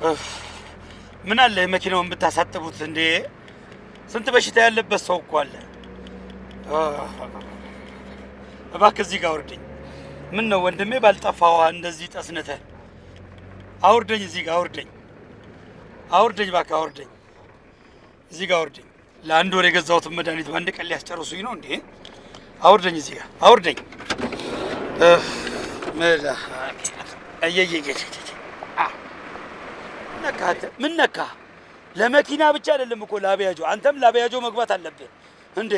ምን አለ መኪናውን ብታሳጥቡት እንዴ? ስንት በሽታ ያለበት ሰው እኮ አለ። እባክህ እዚህ ጋር አውርደኝ። ምን ነው ወንድሜ ባልጠፋ ውሃ እንደዚህ ጠስንተህ አውርደኝ፣ እዚህ ጋር አውርደኝ፣ አውርደኝ፣ እባክህ አውርደኝ፣ እዚህ ጋር አውርደኝ። ለአንድ ወር የገዛሁትን መድኃኒት በአንድ ቀን ሊያስጨርሱኝ ነው እንዴ? አውርደኝ፣ እዚህ ጋር አውርደኝ። ምን ነካ? ለመኪና ብቻ አይደለም እኮ ላቢያጆ፣ አንተም ላቢያጆ መግባት አለብህ እንዴ?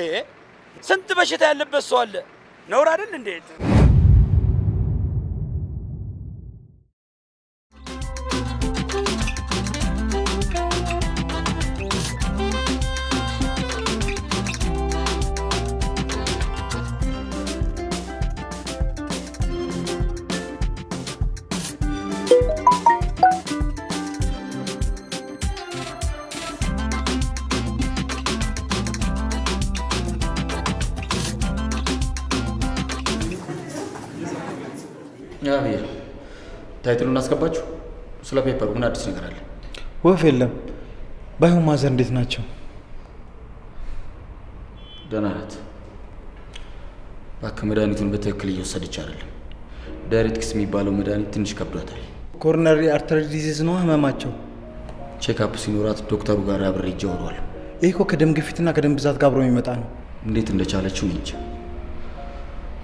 ስንት በሽታ ያለበት ሰው አለ። ነውር አይደል እንዴ? አብይ title ኡን አስገባችሁ? ስለ paper ኡ ምን አዲስ ነገር አለ? ወፍ የለም። ባይሆን mother እንዴት ናቸው? ደህና ናት። እባክህ መድኃኒቱን በትክክል እየወሰደች አይደለም። Diuretics የሚባለው መድኃኒት ትንሽ ከብዷታል። Coronary artery disease ነው ህመማቸው። Checkup ሲኖራት ዶክተሩ ጋር አብሬ ሄጄ አወራዋለሁ። ይህ እኮ ከደም ግፊትና ከደም ብዛት ጋር አብሮ የሚመጣ ነው። እንዴት እንደቻለችው እኔ እንጃ።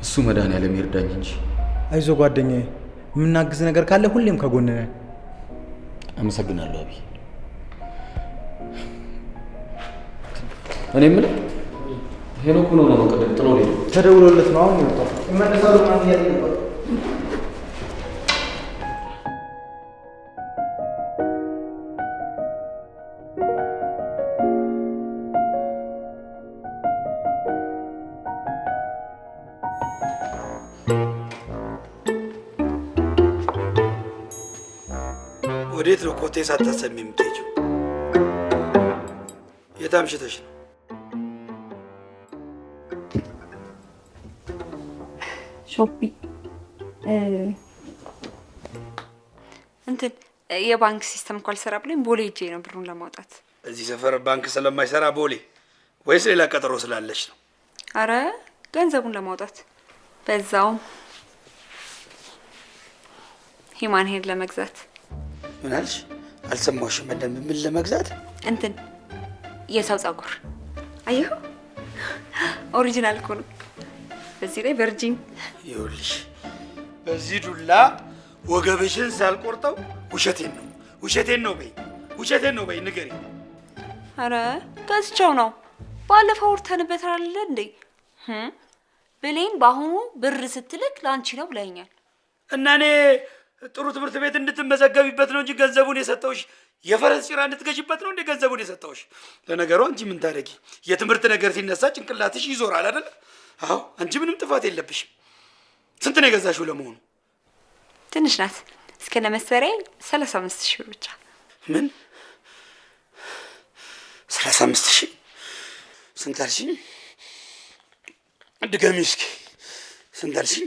እሱ መድኃኒዓለም ይርዳኝ እንጂ። አይዞ ጓደኛዬ፣ የምናግዝ ነገር ካለ ሁሌም ከጎን ነን። አመሰግናለሁ አብይ። እኔ የምልህ ሄኖክ ምን ሆኖ ነው ቅድም ጥሎ ሄደ? ተደውሎለት ነው አሁን የወጣው። ይመለሳሉ ምናምን እያለ ነበር። ወዴት ነው ኮቴ ሳታሰሚ የምትሄጂው? የት አምሽተሽ ነው? ሾፒ እንትን የባንክ system እኮ አልሰራ ብሎኝ ቦሌ ሄጄ ነው ብሩን ለማውጣት። እዚህ ሰፈር ባንክ ስለማይሰራ ቦሌ ወይስ ሌላ ቀጠሮ ስላለች ነው? አረ ገንዘቡን ለማውጣት በዛውም human hair ለመግዛት። ምን አልሽ? አልሰማሁሽም በደንብ። ምን ለመግዛት? እንትን የሰው ጸጉር አየኸው፣ original እኮ ነው። በዚህ ላይ virgin። ይኸውልሽ በዚህ ዱላ ወገብሽን ሳልቆርጠው ውሸቴን ነው ውሸቴን ነው በይ፣ ውሸቴን ነው በይ፣ ንገሪ። አረ ገዝቼው ነው። ባለፈው አውርተንበታል አይደለ እንዴ? ብሌን በአሁኑ ብር ስትልክ ለአንቺ ነው ብለኛል። እና እኔ ጥሩ ትምህርት ቤት እንድትመዘገቢበት ነው እንጂ ገንዘቡን የሰጠውሽ የፈረስ ጭራ እንድትገዢበት ነው እንደ ገንዘቡን የሰጠውሽ። ለነገሩ አንቺ ምን ታደርጊ፣ የትምህርት ነገር ሲነሳ ጭንቅላትሽ ይዞራል አይደለ? አዎ፣ አንቺ ምንም ጥፋት የለብሽም። ስንት ነው የገዛሽው ለመሆኑ? ትንሽ ናት። እስከ ለመሰሪያ 35,000 ብር ብቻ። ምን 35,000? ስንት አልሽኝ? ድገሚ እስኪ። ስንት አልሽኝ?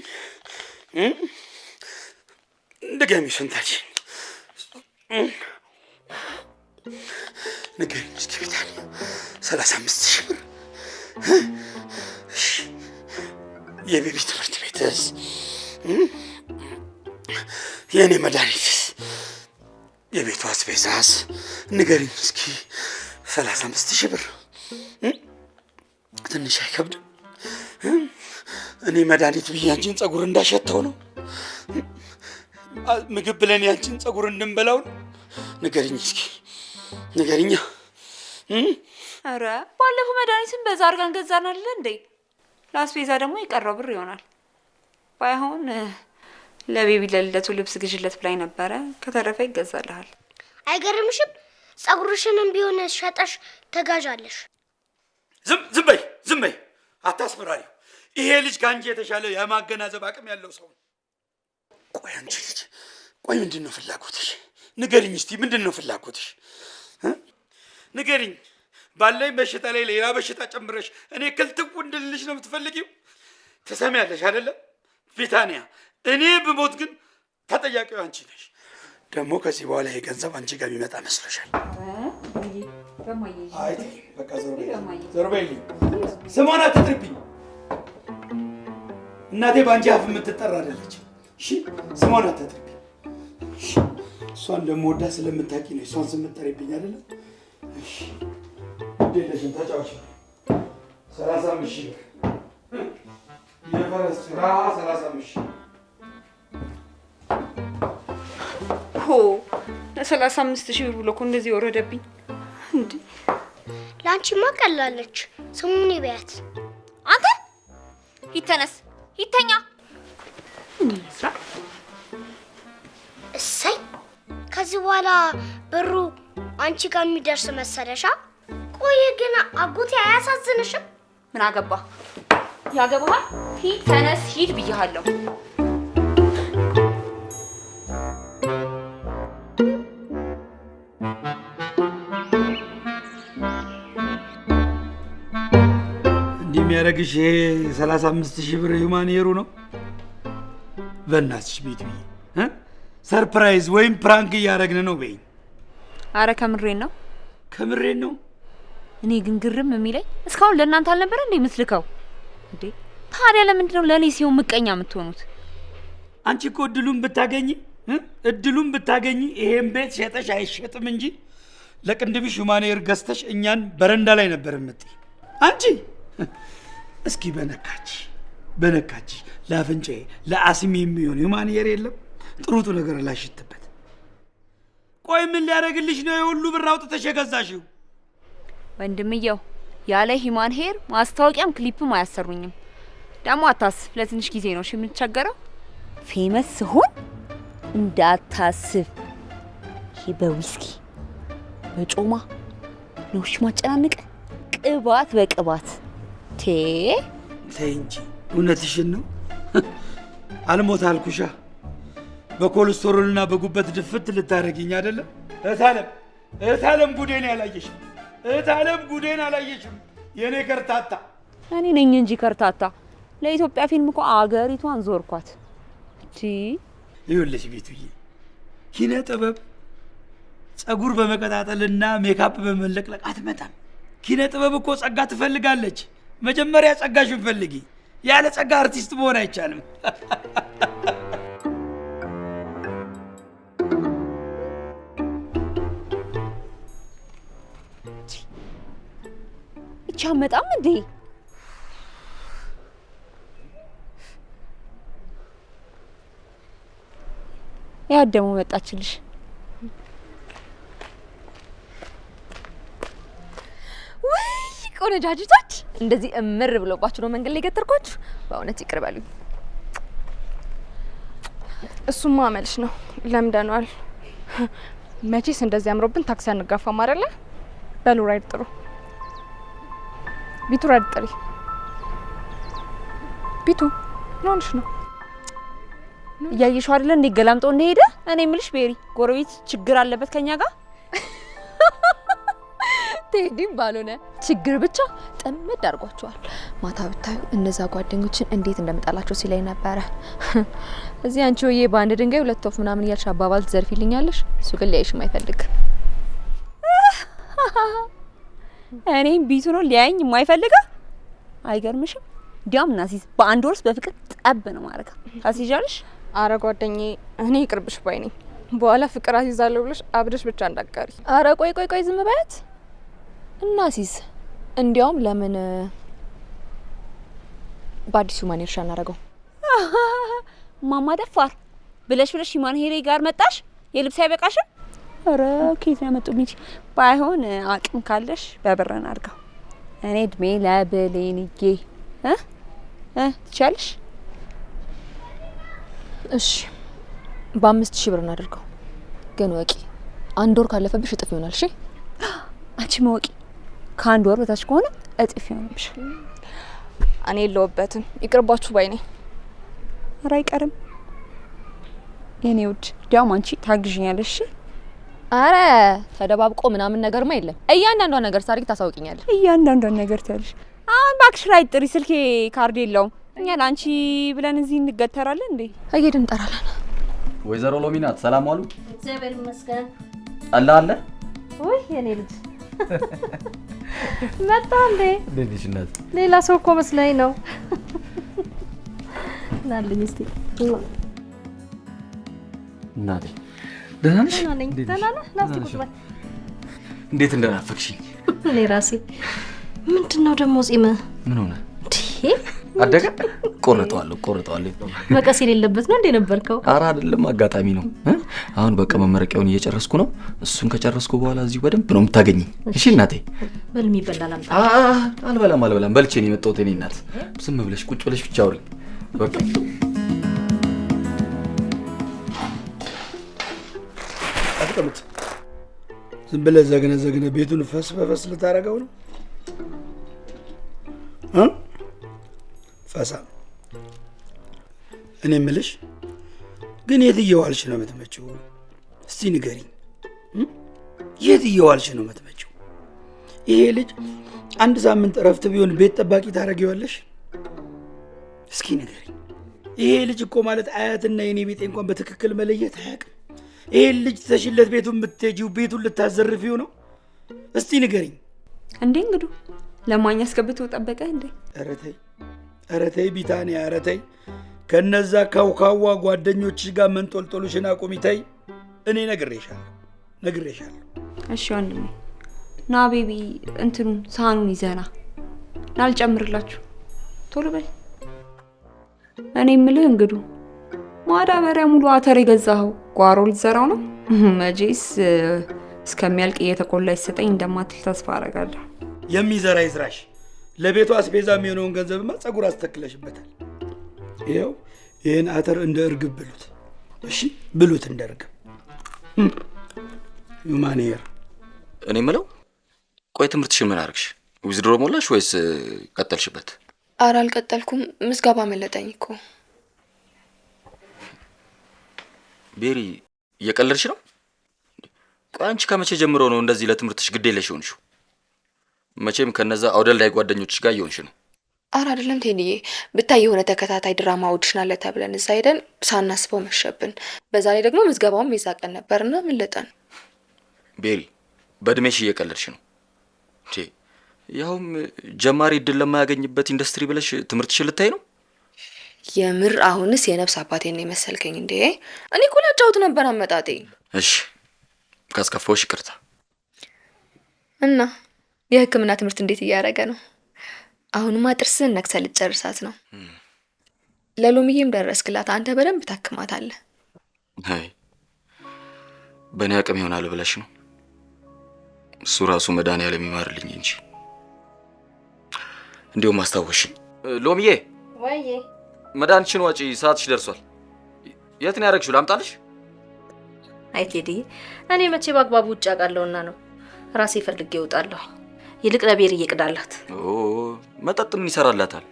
ድገሚ። ስንት አልሽኝ? ንገሪኝ እስኪ ቢታንያ። 35,000 ብር። እሺ፣ የቤቢ ትምህርት ቤትስ? የእኔ መድኃኒትስ? የቤቱ አስቤዛስ? ንገሪኝ እስኪ። 35,000 ብር ትንሽ አይከብድም? እኔ መድኃኒት ብዬ አንቺን ጸጉር እንዳሸተው ነው? ምግብ ብለን ያንቺን ጸጉር እንድንበላው ነው? ንገሪኝ እስኪ ንገሪኛ። ኧረ ባለፈው መድኃኒትን በዛ አድርገን ገዛን አይደለ እንዴ? ለአስቤዛ ደግሞ የቀረው ብር ይሆናል። ባይሆን ለቤቢ ለልደቱ ልብስ ግዥለት ብላኝ ነበረ። ከተረፈ ይገዛልሃል። አይገርምሽም? ጸጉርሽንም ቢሆን ሸጠሽ ተጋዣለሽ። ዝም ዝም በይ ዝም በይ፣ አታስፈራሪው። ይሄ ልጅ ከአንቺ የተሻለ የማገናዘብ አቅም ያለው ሰው ነው። ቆይ አንቺ ልጅ፣ ቆይ ምንድን ነው ፍላጎትሽ? ንገሪኝ እስቲ ምንድን ነው ፍላጎትሽ? ንገሪኝ። ባለኝ በሽታ ላይ ሌላ በሽታ ጨምረሽ እኔ ክልትው እንድልሽ ነው የምትፈልጊው? ትሰሚያለሽ አይደለም ቢታንያ? እኔ ብሞት ግን ተጠያቂው አንቺ ነሽ። ደግሞ ከዚህ በኋላ ይሄ ገንዘብ አንቺ ጋር የሚመጣ መስሎሻል? አይ በቃ ዞር በይልኝ። ስሟን አትጥሪብኝ። እናቴ በአንቺ አፍ የምትጠራ አይደለችም። እሺ ስሟን አትጥሪብኝ። እሷን እንደምወዳ ስለምታውቂ ነው እሷን ስም የምትጠሪብኝ አይደለም? እሺ ግድ የለሽም ተጫወች። 35,000 ብር የፈረስ ጭራ 35,000። ሆ ለ35,000 ብር ብሎ እኮ እንደዚህ የወረደብኝ እንዴ! ለአንቺማ ቀላለች። ስሙን ይበያት። አንተ ይተነስ ይተኛ። ምን ይስራ? እሰይ ከዚህ በኋላ ብሩ አንቺ ጋር የሚደርስ መሰለሻ? ቆይ ግን አጎቴ አያሳዝንሽም? ምን አገባ? ያገባሃል። ሂድ ተነስ፣ ሂድ ብያለሁ። እንዲህ የሚያደርግሽ ይሄ 35,000 ብር human hair ኡ ነው። በእናትሽ ቤት ብዬ surprise ወይም prank እያደረግን ነው በይኝ። አረ ከምሬን ነው፣ ከምሬን ነው። እኔ ግን ግርም የሚለኝ እስካሁን ለእናንተ አልነበረ እንዴ የምትልከው? እንዴ ታዲያ ለምንድን ነው ለእኔ ሲሆን ምቀኛ የምትሆኑት? አንቺ እኮ እድሉን ብታገኚ ይሄን ቤት ሸጠሽ አይሸጥም እንጂ ለቅንድብሽ human hair ገዝተሽ እኛን በረንዳ ላይ ነበር የምትይ። አንቺ እስኪ በነካች በነካች ለአፍንጫዬ ለአስሜ የሚሆን human hair የለም? ጥሩ ጥሩ ነገር ላሽትበት። ቆይ ምን ሊያደርግልሽ ነው የሁሉ ብር አውጥተሽ የገዛሽው? ወንድምየው ያለ human hair ማስታወቂያም ክሊፕም አያሰሩኝም። ደግሞ አታስብ፣ ለትንሽ ጊዜ ነው እሺ የምንቸገረው። Famous ስሆን እንዳታስብ። ይሄ በዊስኪ በጮማ ነው እሺ ማጨናንቅ፣ ቅባት በቅባት ቴ ተይ እንጂ እውነትሽን ነው። አልሞት አልኩሻ። በኮሌስትሮልና በጉበት ድፍት ልታደርጊኝ አይደለም? እህት ዓለም እህት ዓለም ጉዴን ያላየሽም፣ እህት ዓለም ጉዴን አላየሽም። የእኔ ከርታታ። እኔ ነኝ እንጂ ከርታታ። ለኢትዮጵያ ፊልም እኮ አገሪቷን ዞርኳት። ቲ ይኸውልሽ ቤቱዬ፣ ኪነ ጥበብ ጸጉር በመቀጣጠልና ሜካፕ በመለቅለቅ አትመጣም። ኪነ ጥበብ እኮ ጸጋ ትፈልጋለች። መጀመሪያ ጸጋሽን ፈልጊ። ያለ ጸጋ አርቲስት መሆን አይቻልም። እቻ መጣም እንዴ? ያ ደግሞ መጣችልሽ። ውይ ቆነጃጅቶች፣ እንደዚህ እምር ብሎባችሁ ነው መንገድ ላይ ገተርኳችሁ። በእውነት ይቅር በሉኝ። እሱማ አመልሽ ነው፣ ለምደነዋል። መቼስ እንደዚህ አምሮብን ታክሲ አንጋፋም አይደለ? በሉ ራይድ ጥሩ። ቢቱ ራይድ ጥሪ። ቢቱ ምን ሆነሽ ነው? እያየሽው አይደለ እንዴ ገላምጦ እንደሄደ? እኔ የምልሽ ቤሪ፣ ጎረቤት ችግር አለበት ከኛ ጋር? ቴዲም ባልሆነ ችግር ብቻ ጥምድ አድርጓቸዋል። ማታ ብታዩ እነዛ ጓደኞችን እንዴት እንደምጣላቸው ሲለኝ ነበረ። እዚህ አንቺ ወዬ በአንድ ድንጋይ ሁለት ወፍ ምናምን እያልሽ አባባል ትዘርፊልኛለሽ። እሱ ግን ሊያይሽም አይፈልግም። እኔም ቢቱ ነው ሊያየኝ የማይፈልገው። አይገርምሽም? እንዲያውም እናሲዝ በአንድ ወርስ በፍቅር ጠብ ነው ማድረግ። ታስይዣለሽ? አረ ጓደኛዬ፣ እኔ ይቅርብሽ ባይ ነኝ። በኋላ ፍቅር አስይዛለሁ ብለሽ አብደሽ ብቻ እንዳትቀሪ። አረ ቆይ ቆይ ቆይ ዝም በያት እናሲዝ። እንዲያውም ለምን በአዲሱ human hair ሻ እናደርገው? ማማ ደፋር ብለሽ ብለሽ human hair ኤ ጋር መጣሽ። የልብስ አይበቃሽም? ኧረ ከየት ነው ያመጡብኝ? ባይሆን አቅም ካለሽ በብረን አድርገው። እኔ እድሜ ለብሌንዬ እ እ ትችያለሽ? እሺ በ5,000 ብር እናደርገው። ግን ወቂ አንድ ወር ካለፈብሽ እጥፍ ይሆናል። እሺ አንቺ መወቂ ከአንድ ወር በታች ከሆነ እጥፍ ይሆንብሻል። እኔ የለሁበትም፣ ይቅርባችሁ ባይ ነኝ። ኧረ አይቀርም የኔ ውድ። እንዲያውም አንቺ ታግዥኛለሽ። እሺ? አረ ተደባብቆ ምናምን ነገርማ የለም። እያንዳንዷን ነገር ሳርጊ ታሳውቂኛለሽ። እያንዳንዷን ነገር ትያለሽ። አሁን እባክሽ ራይድ ጥሪ፣ ስልኬ ካርድ የለውም። እኛ ለአንቺ ብለን እዚህ እንገተራለን እንዴ? እየሄድን እንጠራለን። ወይዘሮ ሎሚናት ሰላም ዋሉ? እግዚአብሔር ይመስገን። ጠላ አለ? ውይ የኔ ልጅ መጣ እንዴ? እንዴት ነሽ እናት? ሌላ ሰው እኮ መስለኝ ነው። ናልኝ እስቲ እናቴ ደህና ነሽ? ደህና ነኝ። ደህና ነህ? ና እስቲ ቁጭ በል። እንዴት እንደናፈቅሽኝ። እኔ ራሴ ምንድን ነው ደግሞ ጺምህ? ምን ሆነ? አደገ? ቆርጠዋለሁ ቆርጠዋለሁ። መቀስ የሌለበት ነው እንዴ ነበርከው? ኧረ አይደለም፣ አጋጣሚ ነው። አሁን በቃ መመረቂያውን እየጨረስኩ ነው። እሱን ከጨረስኩ በኋላ እዚሁ በደንብ ነው የምታገኘኝ። እሺ እናቴ። በል የሚበላ ላምጣ። አልበላም አልበላም፣ በልቼ ነው የመጣሁት። የእኔ እናት ዝም ብለሽ ቁጭ ብለሽ ብቻ አውሪኝ በቃ። አትቀምጥ። ዝም ብለህ ዘግነ ዘግነ ቤቱን ፈስ በፈስ ልታደርገው ነው እ ፈሳ። እኔ የምልሽ ግን የት እየዋልሽ ነው የምትመጪው? እስቲ ንገሪኝ። የት እየዋልሽ ነው የምትመጪው? ይሄ ልጅ አንድ ሳምንት እረፍት ቢሆን ቤት ጠባቂ ታደርጊዋለሽ? እስኪ ንገሪኝ። ይሄ ልጅ እኮ ማለት አያትና የኔ ቤቴ እንኳን በትክክል መለየት አያውቅም። ይሄ ልጅ ተሽለት ቤቱን የምትሄጂው ቤቱን ልታዘርፊው ነው? እስቲ ንገሪኝ። እንዴ እንግዱ ለማኝ አስገብቶ ጠበቀ እንዴ? ኧረ ተይ ኧረ ተይ ቢታንያ፣ ኧረ ተይ። ከነዛ ካውካዋ ጓደኞችሽ ጋር መንጦልጦልሽን አቁሚ ተይ። እኔ ነግሬሻለሁ ነግሬሻለሁ። እሺ ወንድሜ ና ቤቢ፣ እንትኑን ሳህኑን ይዘና ና፣ ልጨምርላችሁ። ቶሎ በል። እኔ የምልህ እንግዱ ማዳበሪያ ሙሉ አተር የገዛኸው ጓሮ ልትዘራው ነው? መቼስ እስከሚያልቅ እየተቆላ ይሰጠኝ እንደማትል ተስፋ አደርጋለሁ። የሚዘራ ይዝራሽ። ለቤቱ አስቤዛ የሚሆነውን ገንዘብማ ፀጉር አስተክለሽበታል። ይኸው ይህን አተር እንደ እርግብ ብሉት። እሺ ብሉት እንደ እርግብ። Human hair። እኔ የምለው ቆይ ትምህርትሽን ምን አደረግሽ? Withdraw ሞላሽ ወይስ ቀጠልሽበት? ኧረ አልቀጠልኩም። ምዝገባ መለጠኝ እኮ። ቤሪ እየቀለድሽ ነው? ቆይ አንቺ ከመቼ ጀምሮ ነው እንደዚህ ለትምህርትሽ ግድ የለሽ የሆንሽው? መቼም ከነዛ አውደልዳይ ጓደኞችሽ ጋር እየሆንሽ ነው። ኧረ አይደለም ቴዲዬ፣ ብታይ የሆነ ተከታታይ ድራማ audition አለ ተብለን እዛ ሄደን ሳናስበው መሸብን። በዛ ላይ ደግሞ ምዝገባውም የዛ ቀን ነበርና መለጠን። ቤሪ በእድሜሽ እየቀለድሽ ነው። ያውም ጀማሪ እድል ለማያገኝበት ኢንዱስትሪ ብለሽ ትምህርትሽን ልታይ ነው? የምር አሁንስ የነፍስ አባቴን ነው የመሰልከኝ እንዴ? እኔ እኮ ላጫውት ነበር አመጣጤ። እሺ ካስከፋሁሽ ይቅርታ። እና የሕክምና ትምህርት እንዴት እያደረገ ነው? አሁንማ ጥርስህን ነክሰህ ልትጨርሳት ነው። ለሎሚዬም ደረስክላት። አንተ በደንብ ታክማታለህ። አይ በእኔ አቅም ይሆናል ብለሽ ነው? እሱ ራሱ መድኃኒዓለም ይማርልኝ እንጂ። እንዲሁም አስታወሽኝ። ሎሚዬ ወይዬ፣ መድኃኒትሽን ዋጪ፣ ሰዓትሽ ደርሷል። የት ነው ያደረግሽው? ላምጣልሽ? አይ ቴዲዬ፣ እኔ መቼ በአግባቡ ውጭ አውቃለሁና ነው። ራሴ ፈልጌ እወጣለሁ። ይልቅ ለቤሪ እየቅዳላት። ኦ መጠጥ ምን ይሰራላታል?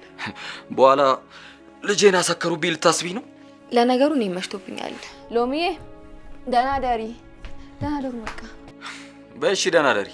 በኋላ ልጄን አሰከሩብኝ ልታስቢ ነው? ለነገሩ እኔ መሽቶብኛል። ሎሚዬ ደህና ደሪ። ደህና ደሩ። በቃ በእሺ ደህና ደሪ።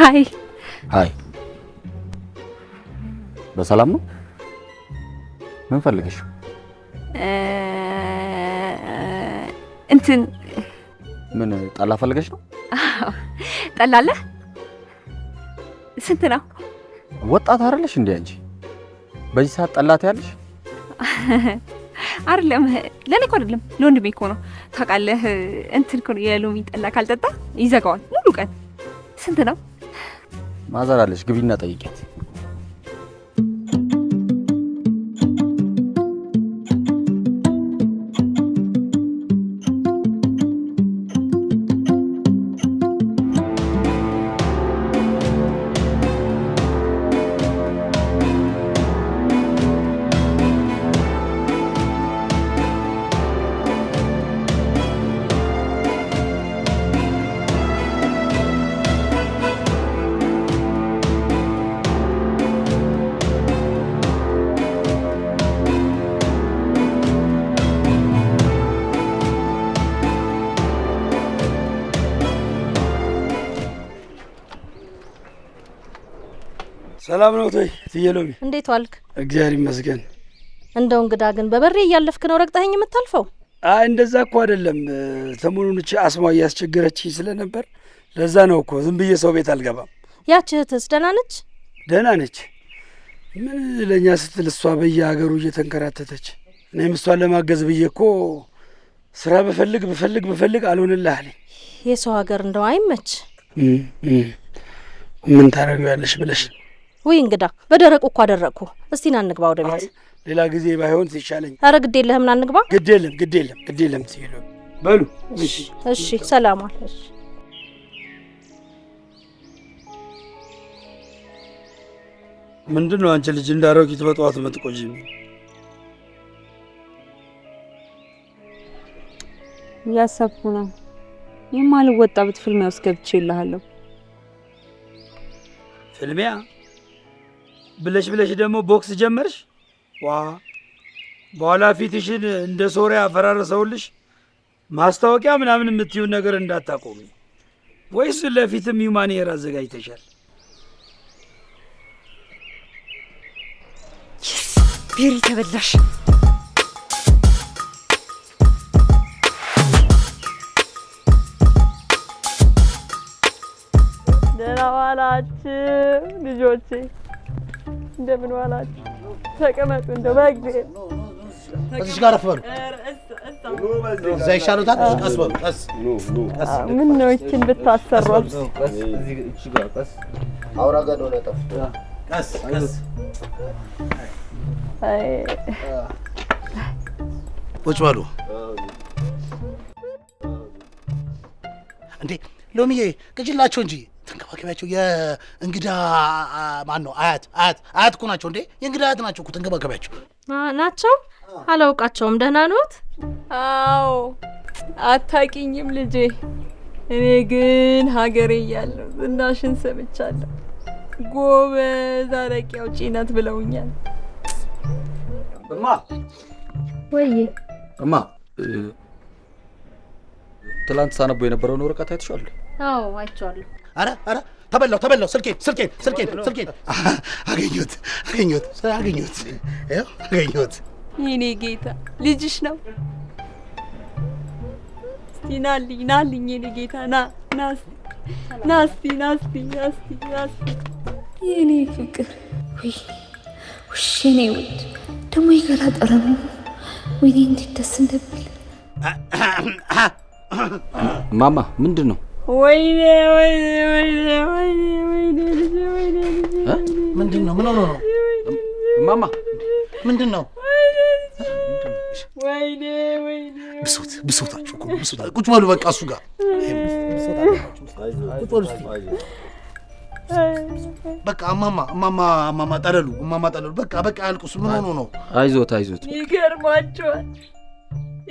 Hi Hi። በሰላም ነው? ምን ፈልገሽ? እንትን ምን ጠላ ፈልገሽ ነው? ጠላ አለ? ስንት ነው? ወጣት አይደለሽ እንዴ አንቺ? በዚህ ሰዓት ጠላት ያለሽ? አይደለም ለኔ እኮ አይደለም ለወንድሜ እኮ ነው። ታውቃለህ እንትን እኮ ነው የሎሚ ጠላ ካልጠጣ ይዘጋዋል ሙሉ ቀን። ስንት ነው? ማዘር አለች፣ ግቢና ጠይቂያት። ሰላም ነው ወይ እትዬ ሎሚ? እንዴት ዋልክ? እግዚአብሔር ይመስገን። እንደው እንግዳ ግን በበሬ እያለፍክ ነው ረግጠኸኝ የምታልፈው? አይ እንደዛ እኮ አይደለም። ሰሞኑን እቺ አስማ እያስቸገረችኝ ስለነበር ለዛ ነው እኮ ዝም ብዬ ሰው ቤት አልገባም። ያች እህትስ ደህና ነች? ደህና ነች። ምን ለእኛ ስትል እሷ በየሀገሩ እየተንከራተተች፣ እኔም እሷን ለማገዝ ብዬ እኮ ስራ ብፈልግ ብፈልግ ብፈልግ አልሆንልህ አለኝ። የሰው ሀገር እንደው አይመች። ምን ታደርጊያለሽ ብለሽ ውይ እንግዳ በደረቁ እኮ አደረቅኩ። እስቲ ና እንግባ ወደ ቤት። ሌላ ጊዜ ባይሆን ይሻለኝ። አረ ግድ የለህም ና እንግባ። ግድ የለም ግድ የለም ግድ የለም ሲሉ በሉ። እሺ እሺ፣ ሰላም ዋል። እሺ። ምንድን ነው አንቺ ልጅ እንዳሮጊት በጠዋት የምትቆጂኝ? እያሰብኩ ነው። የማልወጣበት ፍልሚያ ውስጥ ገብቼ እልሃለሁ። ፍልሚያ ብለሽ ብለሽ ደግሞ ቦክስ ጀመርሽ? ዋ በኋላ ፊትሽን እንደ ሶሪያ አፈራረሰውልሽ። ማስታወቂያ ምናምን የምትዩን ነገር እንዳታቆሚ። ወይስ ለፊትም human hair አዘጋጅተሻል? ቤሪ ተበላሽ። ደህና ዋላችሁ ልጆቼ፣ እንደምን ዋላችሁ? ተቀመጡ። እንደው በእግዜር እዚህ ጋር አረፍ በሉ። እዛ ይሻሉታል። ቀስ በሉ። ቀስ ቀስ። ምን ነው ይችን ብታሰሯት? አውራ ገዶ ጠፍቶ። ቀስ ቀስ። አይ ቁጭ በሉ። እንዴ ሎሚዬ ቅጅላቸው እንጂ ተንከባከቢያቸው። የእንግዳ ማን ነው? አያት አያት አያት እኮ ናቸው እንዴ! የእንግዳ አያት ናቸው እኮ ተንከባከቢያቸው። ናቸው። አላውቃቸውም። ደህና ኖት? አዎ አታውቂኝም ልጄ። እኔ ግን ሀገሬ እያለሁ ዝናሽን ሰምቻለሁ። ጎበዝ አረቄ አውጪ ናት ብለውኛል። እማ ወይ እማ፣ ትላንት ሳነበው የነበረውን ወረቀት አይተሽዋል? አዎ አይቼዋለሁ። አረ አረ ተበላው ተበላው። ስልኬን ስልኬን ስልኬን ስልኬን አገኘሁት አገኘሁት አገኘሁት ይኸው አገኘሁት። የኔ ጌታ ልጅሽ ነው? እስቲ ናልኝ ናልኝ፣ የኔ ጌታ ና ና እስቲ ና እስቲ ና እስቲ ና እስቲ ና እስቲ የኔ ፍቅር፣ ውይ ውሽ፣ የኔ ውድ ደግሞ የገላ ጠረኑ፣ ወይኔ እንዴት ደስ እንደሚል። ማማ ምንድን ነው? ወይኔ ወይኔ ወይኔ ወይኔ ወይኔ ልጄ ወይኔ ልጄ። ምንድን ነው? ምን ሆኖ ነው? ማማ ምንድን ነው? ወይኔ ወይኔ። ብሶት ብሶታችሁ እኮ ብሶት። ቁጭ በሉ በቃ እሱ ጋር ቁጭ በሉ እስቲ። በቃ እማማ እማማ እማማ ጠለሉ እማማ ጠለሉ በቃ በቃ ያልቅሱ። ምን ሆኖ ነው? አይዞት አይዞት። ይገርማቸዋል።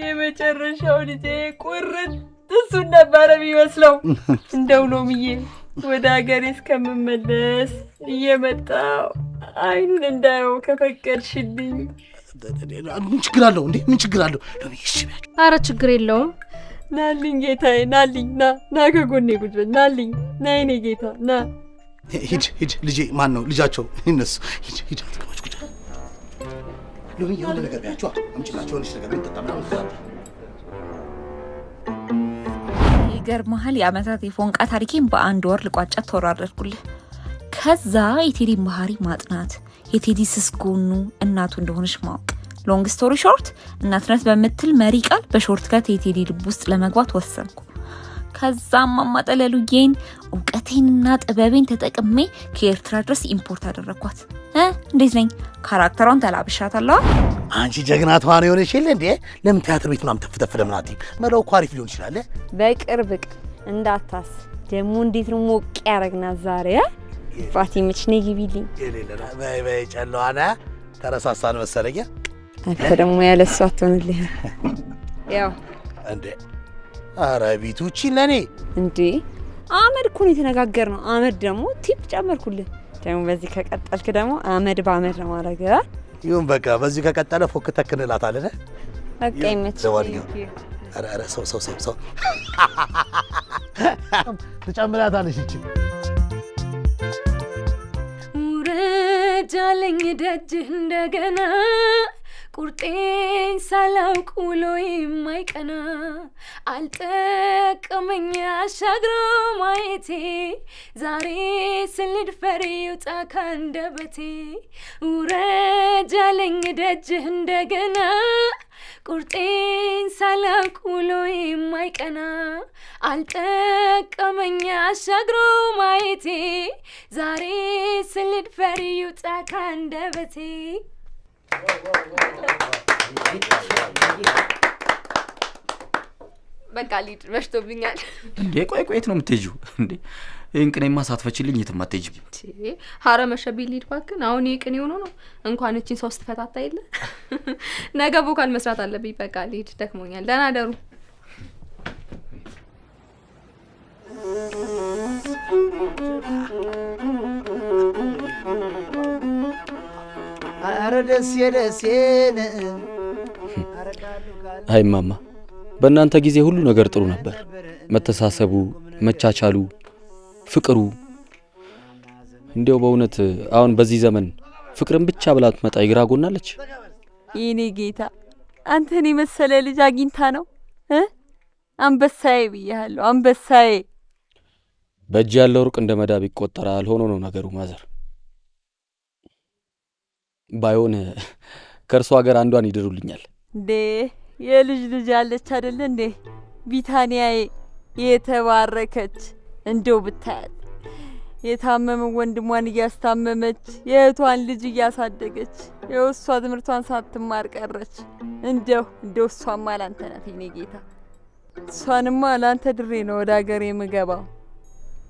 የመጨረሻው ልጄ ቁርጥ እሱን ነበረ የሚመስለው። እንደው ሎሚዬ ወደ ሀገሬ እስከምመለስ እየመጣው አይኑን እንዳየው ከፈቀድሽልኝ። ምን ችግር አለው እንዴ? ምን ችግር አለው? ሎሚ እሺ በያቸው። አረ ችግር የለውም። ናልኝ ጌታዬ፣ ናልኝ፣ ና ና፣ ከጎኔ ቁጭ በል ናልኝ፣ ና የኔ ጌታ ና። ሂድ ሂድ ልጄ። ማን ነው ልጃቸው? እነሱ ሂድ ሂድ። አትቀመጭ ቁጭ። ሎሚ የሆነ ነገር በያቸው። አምጪላቸው የሆነች ነገር የሚጠጣ ምናምን። ይገርምሃል፣ የአመታት የፎንቃ ታሪኬን በአንድ ወር ልቋጫት ተወራረድኩልህ። ከዛ የቴዲን ባህሪ ማጥናት፣ የቴዲ ስስ ጎኑ እናቱ እንደሆነች ማወቅ፣ Long story short፣ እናትነት በምትል መሪ ቃል በ shortcut የቴዲ ልብ ውስጥ ለመግባት ወሰንኩ። ከዛም ማማጠለሉዬን እውቀቴንና ጥበቤን ተጠቅሜ ከኤርትራ ድረስ import አደረግኳት። እንዴት ነኝ? Character ሯን ተላብሻታለሁ። አንቺ ጀግና ተዋናይ የሆነሽ የለ እንዴ? ለምን ቲያትር ቤት ምናምን ተፍ ተፍ ለምን አትይም? መለው እኮ አሪፍ ሊሆን ይችላል። በቅርብ ቀን እንዳታስ። ደግሞ እንዴት ነው ሞቅ ያደረግናት ዛሬ። ባቲ መች ነይ ግቢልኝ። የሌለ ነው። በይ በይ፣ ጨለዋና ተረሳሳን መሰለኝ። አንተ ደግሞ ያለ እሷ አትሆንልህ። ያው እንዴ፣ ኧረ ቢቱ እቺን ለኔ። እንዴ፣ አመድ እኮ ነው የተነጋገርነው። አመድ ደግሞ tip ጨመርኩልህ። ደግሞ በዚህ ከቀጠልክ ደግሞ አመድ በአመድ ነው ማድረግ። ይሁን በቃ፣ በዚህ ከቀጠለ ፎክ ተክ እንላታለን። በቃ ይመችህ። ለማንኛውም ኧረ ኧረ፣ ሰው ሰው ሰው ሰው ትጨምራታለሽ እቺ። ውረድ አለኝ ደጅህ እንደገና፣ ቁርጤን ሳላውቅ ውሎ የማይቀና፣ አልጠቀመኝ አሻግሮ ማየቴ፣ ዛሬ ስልድፈር ይውጣ ካንደበቴ። ውረድ አለኝ ደጅህ እንደገና፣ ቁርጤን ሳላውቅ ውሎ የማይቀና፣ አልጠቀመኝ አሻግሮ ማየቴ፣ ዛሬ ስልድፈር ይውጣ ካንደበቴ። በቃ ልሂድ፣ መሽቶብኛል። እንዴ፣ ቆይ ቆይ፣ የት ነው የምትሄጂው? እንዴ፣ ይህን ቅኔማ ሳትፈችልኝ የትም አትሄጂም። ኧረ መሸብኝ፣ ልሂድ እባክህን። አሁን ይሄ ቅኔ ሆኖ ነው እንኳን እቺን ሶስት ፈታታ የለ፣ ነገ vocal መስራት አለብኝ። በቃ ልሂድ፣ ደክሞኛል። ደህና ደሩ። ኧረ ደሴ ደሴን። አይ ማማ፣ በእናንተ ጊዜ ሁሉ ነገር ጥሩ ነበር። መተሳሰቡ፣ መቻቻሉ፣ ፍቅሩ። እንዲያው በእውነት አሁን በዚህ ዘመን ፍቅርን ብቻ ብላ ትመጣ የግራ ጎናለች። የኔ ጌታ፣ አንተን የመሰለ ልጅ አግኝታ ነው እ አንበሳዬ ብያለሁ፣ አንበሳዬ። በእጅ ያለው ወርቅ እንደ መዳብ ይቆጠራል ሆኖ ነው ነገሩ mother። ባይሆን ከእርሷ ሀገር አንዷን ይድሩልኛል። እንዴ፣ የልጅ ልጅ አለች አይደለ እንዴ? ቢታንያዬ የተባረከች፣ እንደው ብታያት የታመመ ወንድሟን እያስታመመች፣ የእህቷን ልጅ እያሳደገች፣ ይኸው እሷ ትምህርቷን ሳትማር ቀረች። እንደው እሷማ ላንተ ናት የኔ ጌታ። እሷንማ ላንተ ድሬ ነው ወደ ሀገር የምገባው።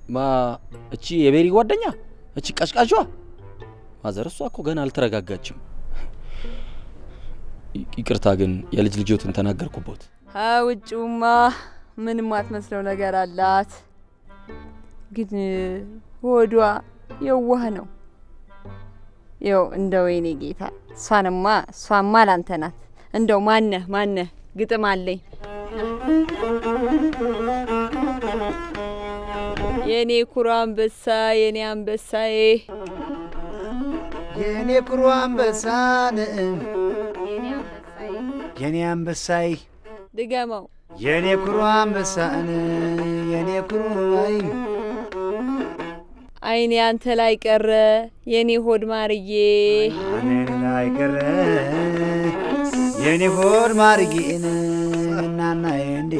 ማ፣ እቺ የቤሪ ጓደኛ፣ እቺ ቀሽቃሿ? Mother፣ እሷ እኮ ገና አልተረጋጋችም። ይቅርታ ግን የልጅ ልጆትን ተናገርኩቦት። ውጭውማ ምንም አትመስለው ነገር አላት፣ ግን ሆዷ የዋህ ነው። ይኸው እንደው የኔ ጌታ፣ እሷንማ እሷማ ላንተ ናት። እንደው ማነህ ማነህ ግጥም አለኝ። የኔ ኩሩ አንበሳ፣ የኔ አንበሳዬ፣ የኔ ኩሩ አንበሳን፣ የኔ አንበሳይ። ድገመው። የኔ ኩሩ አንበሳን፣ የኔ ኩሩ አይ። አይኔ አንተ ላይ ቀረ የኔ ሆድ ማርዬ። አይኔ ላይ ቀረ የኔ ሆድ ማርዬን እናና እንዴ።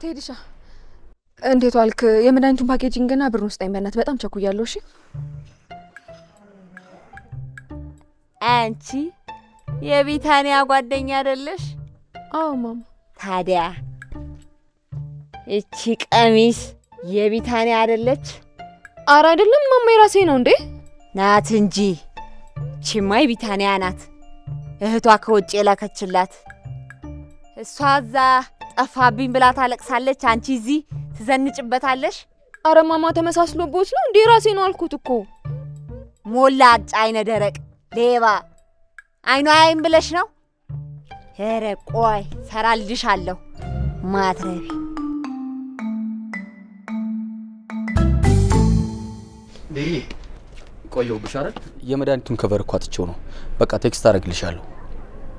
ቴዲሻ፣ እንዴት ዋልክ? የመድኃኒቱን packaging ና ብሩን ስጠኝ በእናትህ፣ በጣም ቸኩያለሁ። እሺ። አንቺ የቢታንያ ጓደኛ አይደለሽ? አዎ ማማ። ታዲያ እቺ ቀሚስ የቢታንያ አይደለች? አረ አይደለም ማማ፣ የራሴ ነው እንዴ። ናት እንጂ፣ እቺማ የቢታንያ ናት። እህቷ ከውጭ የላከችላት። እሷ እዛ ጠፋብኝ ብላ ታለቅሳለች፣ አንቺ እዚህ ትዘንጭበታለሽ። አረ ማማ፣ ተመሳስሎቦት ነው እንዴ? የራሴ ነው አልኩት እኮ። ሞላጫ፣ አይነ ደረቅ ሌባ፣ አይኗ አይን ብለሽ ነው? ኧረ ቆይ ሰራልሻለሁ ማትረቢ። ቤሪ፣ ቆየሁብሽ አይደል? የመድኃኒቱን cover እኮ አጥቼው ነው። በቃ text አደርግልሻለሁ።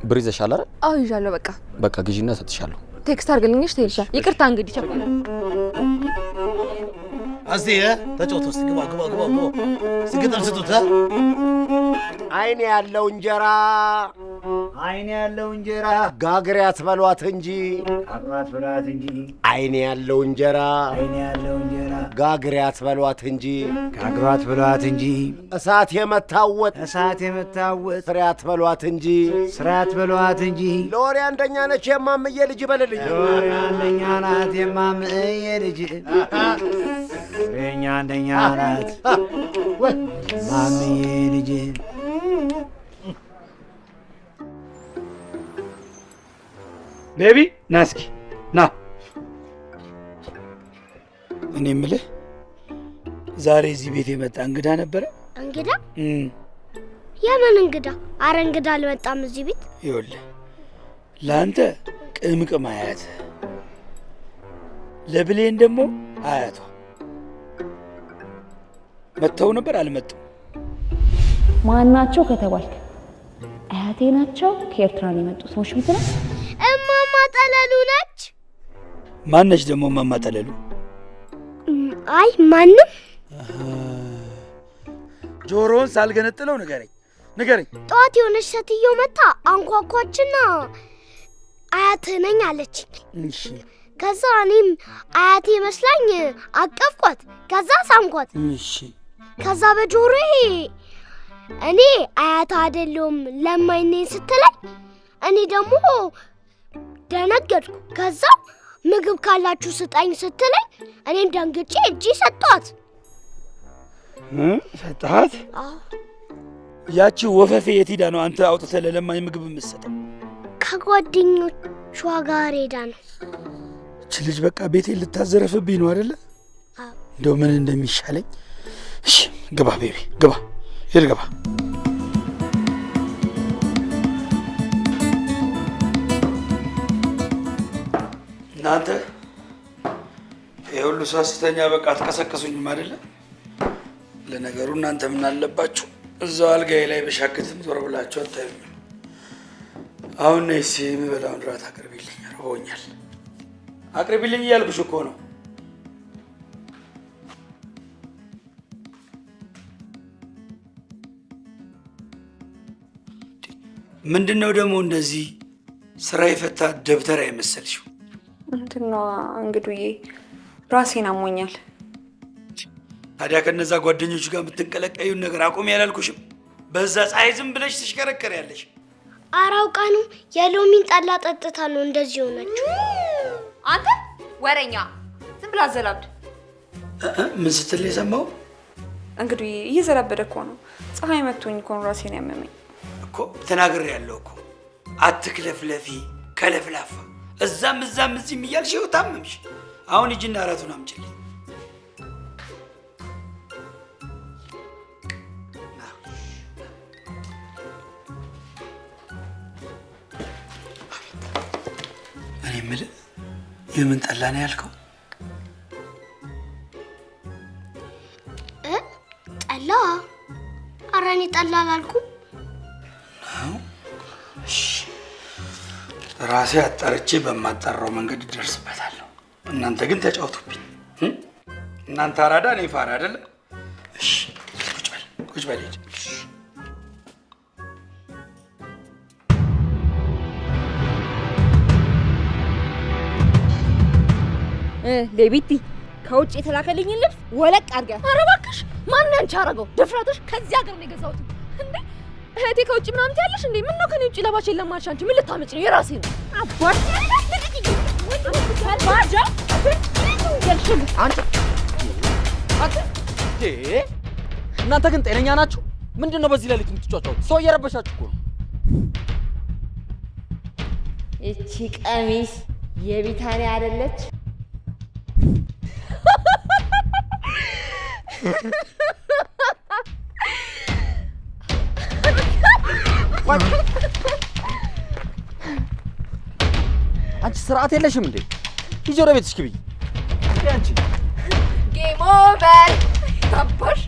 ብር ይዘሻል አይደል? አዎ ይዣለሁ። በቃ። በቃ ግዢና እሰጥሻለሁ። Text አድርግልኝ እሺ ቴዲሻ። ይቅርታ እንግዲህ ቸኩ። እስቲ ተጫወቱ እስቲ ግባ ግባ ግባ ግባ እስቲ ግጥም ስጡት። አይን ያለው እንጀራ አይን ያለው እንጀራ ጋግሬ አትበሏት እንጂ ጋግሬ አትበሏት እንጂ አይን ያለው እንጀራ አይን ያለው እንጀራ ጋግሬ አትበሏት እንጂ ጋግሬ አትበሏት እንጂ እሳት የመታወጥ እሳት የመታወጥ ስራ አትበሏት እንጂ ስራ አትበሏት እንጂ ለወሬ አንደኛ ነች የማምዬ ልጅ በልልኝ። ለወሬ አንደኛ ናት የማምዬ ልጅ ወሬኛ አንደኛ ናት ማምዬ ልጅ። ቤቢ ና እስኪ ና። እኔ የምልህ ዛሬ እዚህ ቤት የመጣ እንግዳ ነበረ? እንግዳ? የምን እንግዳ? አረ እንግዳ አልመጣም እዚህ ቤት። ይኸውልህ ለአንተ ቅምቅም አያት፣ ለብሌን ደግሞ አያቷ መጥተው ነበር አልመጡም? ማናቸው ከተባልክ አያቴ ናቸው፣ ከኤርትራ ነው የመጡ ሰዎች ምትለው። እማማ ጠለሉ ነች። ማነች ደግሞ እማማ ጠለሉ? አይ ማንም። ጆሮውን ሳልገነጥለው ንገረኝ ንገረኝ። ጠዋት የሆነች ሴትዮ መታ አንኳኳችና አያት ነኝ አለችኝ። እሺ። ከዛ እኔም አያቴ መስላኝ አቀፍኳት፣ ከዛ ሳምኳት። እሺ። ከዛ በጆሮዬ እኔ አያት አይደለሁም ለማኝ ነኝ ስትለኝ እኔ ደግሞ ደነገጥኩ። ከዛ ምግብ ካላችሁ ስጠኝ ስትለኝ እኔም ደንግጬ እጄ ሰጠኋት። ሰጠሃት? አዎ። ያቺ ወፈፌ የት ሄዳ ነው አንተ አውጥተህ ለለማኝ ምግብ የምትሰጠው? ከጓደኞቿ ጋር ሄዳ ነው። እቺ ልጅ በቃ ቤቴን ልታዘረፍብኝ ነው አይደለ? አዎ። እንደው ምን እንደሚሻለኝ። እሺ ግባ ቤቢ ግባ፣ ሂድ ግባ። እናንተ ይሄ ሁሉ ሰው ስተኛ በቃ አትቀሰቅሱኝም አይደለ? ለነገሩ እናንተ ምን አለባችሁ እዛው አልጋዬ ላይ በሻክትም ዞር ብላችሁ አታዩኝም። አሁን ነይ እስኪ የምበላውን እራት አቅርቢልኝ፣ ርቦኛል። አቅርቢልኝ እያልኩሽ እኮ ነው። ምንድነው ደግሞ እንደዚህ ስራ የፈታ ደብተራ የመሰልሽው? ምንድነው እንግዱዬ፣ ራሴን አሞኛል። ታዲያ ከነዛ ጓደኞች ጋር የምትንቀለቀዩን ነገር አቁሚ ያላልኩሽም? በዛ ፀሐይ ዝም ብለሽ ትሽከረከሪያለሽ። ኧረ አውቃ ነው የሎሚን ጠላ ጠጥታ ነው እንደዚህ ሆነችው። አንተ ወሬኛ ዝም ብላ አዘላብድ። ምን ስትል የሰማው? እንግዱዬ እየዘላበደ እኮ ነው። ፀሐይ መቶኝ እኮ ነው ራሴን ያመመኝ እኮ። ተናግሬያለሁ እኮ አትክለፍለፊ ከለፍላፋ፣ እዛም እዛም እዚህም እያልሽ ይኸው ታመምሽ። አሁን ሂጂና እራቱን አምጪልኝ። እኔ የምልህ የምን ጠላ ነው ያልከው? ጠላ? ኧረ እኔ ጠላ አላልኩም። እሺ ራሴ አጣርቼ በማጣራው መንገድ እደርስበታለሁ። እናንተ ግን ተጫውቱብኝ። እናንተ አራዳ እኔ ፋራ አይደለ? እሺ ቁጭ በል ቁጭ በል ሂድ። ሌቢቲ ከውጭ የተላከልኝን ልብስ ወለቅ አድርገህ። ኧረ እባክሽ ማን ያንቺ አደረገው? ድፍረትሽ! ከዚህ ሀገር ነው የገዛሁት። እንዴ እህቴ ከውጭ ምናምን ትያለሽ እንዴ? ምነው ከኔ ውጭ ለባሽ የለም አልሽ አንቺ? ምን ልታመጪ ነው? የራሴ ነው። አባሽ አንቺ አንተ እናንተ ግን ጤነኛ ናችሁ? ምንድነው በዚህ ሌሊት የምትጫጫሁት? ሰው እየረበሻችሁ እኮ ነው። እቺ ቀሚስ የቢታንያ አይደለች? አንቺ ስርዓት የለሽም እንዴ? ሂጂ ወደ ቤትሽ ግቢ። አንቺ Game over። ታባሽ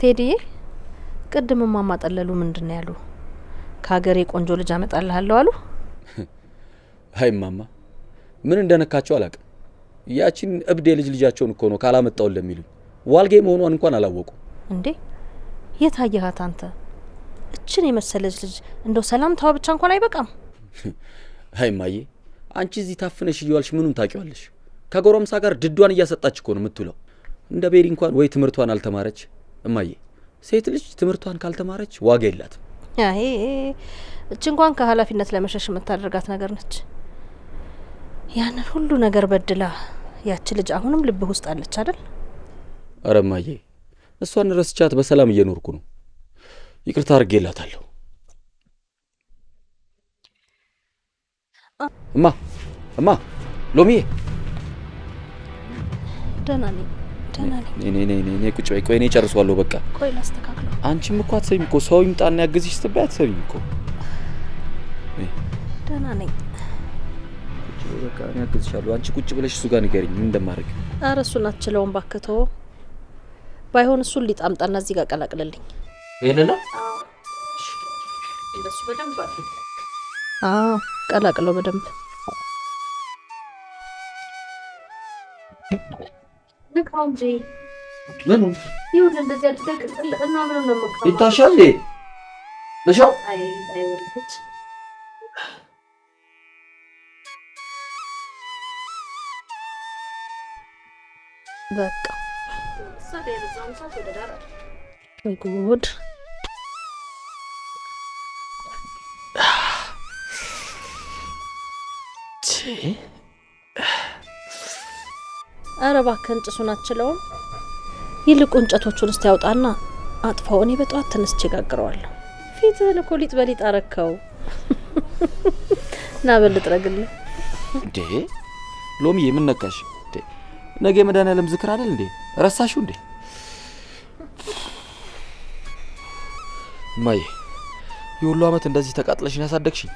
ቴዲዬ፣ ቅድም እማማ ጠለሉ ምንድን ነው ያሉ? ከሀገሬ ቆንጆ ልጅ አመጣልሃለሁ አሉ። አይ እማማ፣ ምን እንደነካቸው አላውቅም። ያቺን እብድ የልጅ ልጃቸውን እኮ ነው ካላመጣሁልህ የሚሉኝ። ዋልጌ መሆኗን እንኳን አላወቁ። እንዴ የት አየሃት አንተ? እችን የመሰለች ልጅ እንደው ሰላምታዋ ብቻ እንኳን አይበቃም። አይ እማዬ፣ አንቺ እዚህ ታፍነሽ እየዋልሽ ምኑን ታውቂዋለሽ? ከጎረምሳ ጋር ድዷን እያሰጣች እኮ ነው የምትውለው። እንደ ቤሪ እንኳን ወይ ትምህርቷን አልተማረች። እማዬ፣ ሴት ልጅ ትምህርቷን ካልተማረች ዋጋ የላትም። አይ እች እንኳን ከኃላፊነት ለመሸሽ የምታደርጋት ነገር ነች። ያንን ሁሉ ነገር በድላ ያቺ ልጅ አሁንም ልብህ ውስጥ አለች አይደል? ኧረ እማዬ፣ እሷን ረስቻት በሰላም እየኖርኩ ነው። ይቅርታ አድርጌላታለሁ። እማ እማ፣ ሎሚዬ ደህና ነኝ፣ ደህና ነኝ። ነይ ነይ ነይ ነይ፣ ቁጭ በይ። ቆይ እኔ እጨርሰዋለሁ። በቃ ቆይ ላስተካክለው። አንቺም እኮ አትሰሚም እኮ፣ ሰው ይምጣና ያግዝሽ ስትባይ አትሰሚም እኮ። ደህና ነኝ። ቁጭ በይ በቃ፣ እኔ አግዝሻለሁ። አንቺ ቁጭ ብለሽ እሱ ጋር ንገሪኝ ምን እንደማደርግ። ኧረ እሱን አትችለውም እባክህ ተወው። ባይሆን እሱን ሊጥ አምጣና እዚህ ጋር ቀላቅልልኝ። ይሄንን ነው? እንደሱ በደንብ አዎ፣ ቀላቅለው በደንብ። ምኑ ይሁን እንደዚህ አድርገህ ቅጥል እና ምኑ ነው የምትቀባው? ይታሻል እንዴ? ልሻው? አይ አይ ወልጅ በቃ ጉድ። ኧረ እባክህን ጭሱን አትችለውም። ይልቁ እንጨቶቹን እስቲ ያውጣና አጥፋው። እኔ በጠዋት ተነስቼ ጋግረዋለሁ። ፊትህን እኮ ሊጥ በሊጥ አረከው። ና በል ልጥረግልህ። እንዴ ሎሚዬ፣ ምን ነካሽ? እንዴ ነገ የመድኃኒዓለም ዝክር አይደል እንዴ? ረሳሽው እንዴ? እማዬ፣ የሁሉ አመት እንደዚህ ተቃጥለሽን ያሳደግሽኝ፣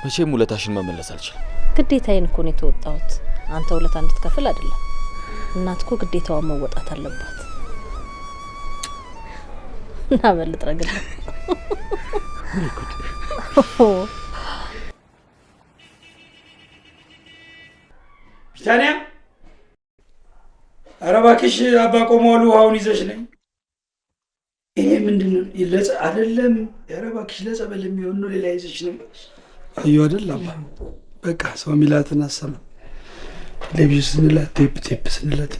መቼም ውለታሽን መመለስ አልችልም። ግዴታዬን እኮ ነው የተወጣሁት። አንተ ውለታ እንድትከፍል አይደለም። እናት እኮ ግዴታዋን መወጣት አለባት። ና በል ልጥረግልህ። ቢታንያ፣ ኧረ እባክሽ አባ ቆመዋል፣ ውሃውን ይዘሽ ነይ። ይሄ ምንድን ነው? አይደለም። ኧረ እባክሽ ለጸበል የሚሆን ነው፣ ሌላ ይዘሽ ነይ። አዩ አይደል አባ፣ በቃ ሰው የሚላትን አሰማ። ቴሌቪዥን ስንላት ቴፕ ቴፕ ስንላት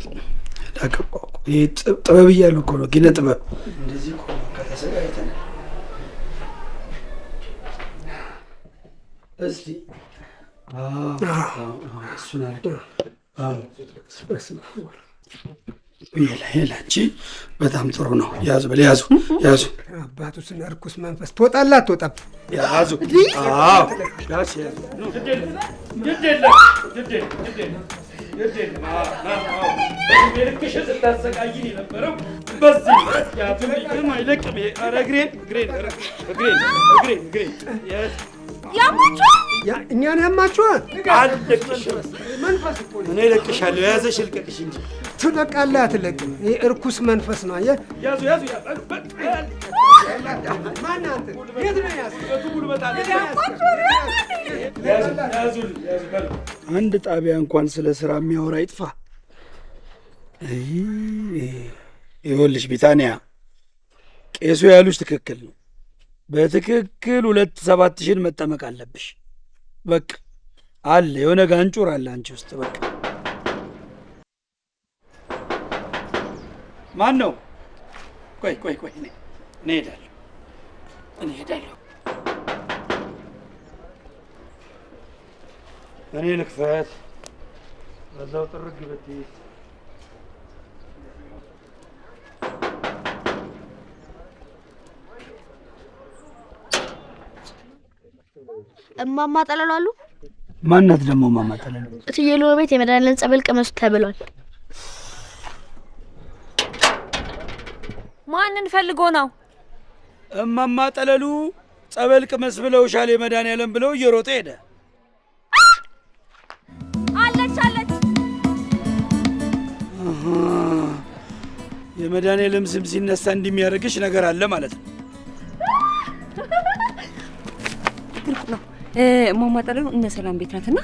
ዳገባው። ይሄ ጥበብ እያሉ እኮ ነው፣ ኪነ ጥበብ። እንደዚህ እኮ ነው፣ በቃ ተሰቃይተናል። እስቲ እሱን አድርግ። ይሄ ላንቺ በጣም ጥሩ ነው። ያዙ በል ያዙ ያዙ። አባቱ ስነ ርኩስ መንፈስ ትወጣለህ አትወጣም? ያዙ። አዎ ያዝ ያዙ። ግድ የለም ግድ የለም ግድ የለም ግድ የለም ግድ የለም። ልክሽን ስታሰቃይን የነበረው በዚህ ያዙ። አይለቅም። ኧረ እግሬን እግሬን እግሬን እግሬን እግሬን ያማችኋል? እኛን ያማችኋል? አልለቅሽም። መንፈስ እኮ ነው። እኔ እለቅሻለሁ። የያዘሽ ልቀቅሽ እንጂ ትለቃለህ አትለቅም? ይሄ እርኩስ መንፈስ ነው። አየህ? ያዙ ያዙ። ማነህ አንተ? የት ነው የያዝከው? አንድ ጣቢያ እንኳን ስለ ስራ የሚያወራ ይጥፋ። ይኸውልሽ ቢታንያ፣ ቄሱ ያሉሽ ትክክል ነው። በትክክል 2 7 ሺህን መጠመቅ አለብሽ። በቃ አለ የሆነ ጋንጩር አለ አንቺ ውስጥ። በቃ ማን ነው? ቆይ ቆይ ቆይ፣ እኔ እሄዳለሁ፣ እኔ እሄዳለሁ። እኔ ልክፈት። በዛው ጥርግ ብትይ። እማማ ጠለሉ አሉ። ማናት ደግሞ እማማ ጠለሉ? እትዬ ሎሚ ቤት የመድኃኒዓለም ጸበል ቅመሱ ተብሏል። ማንን ፈልጎ ነው? እማማ ጠለሉ ጸበል ቅመስ ብለውሻል የመድኃኒዓለም ብለው እየሮጠ ሄደ። አለች አለች። የመድኃኒዓለም ስም ሲነሳ እንዲሚያደርግሽ ነገር አለ ማለት ነው። ትልቁ ነው እማማ ጠለሉ እነ ሰላም ቤት ናትና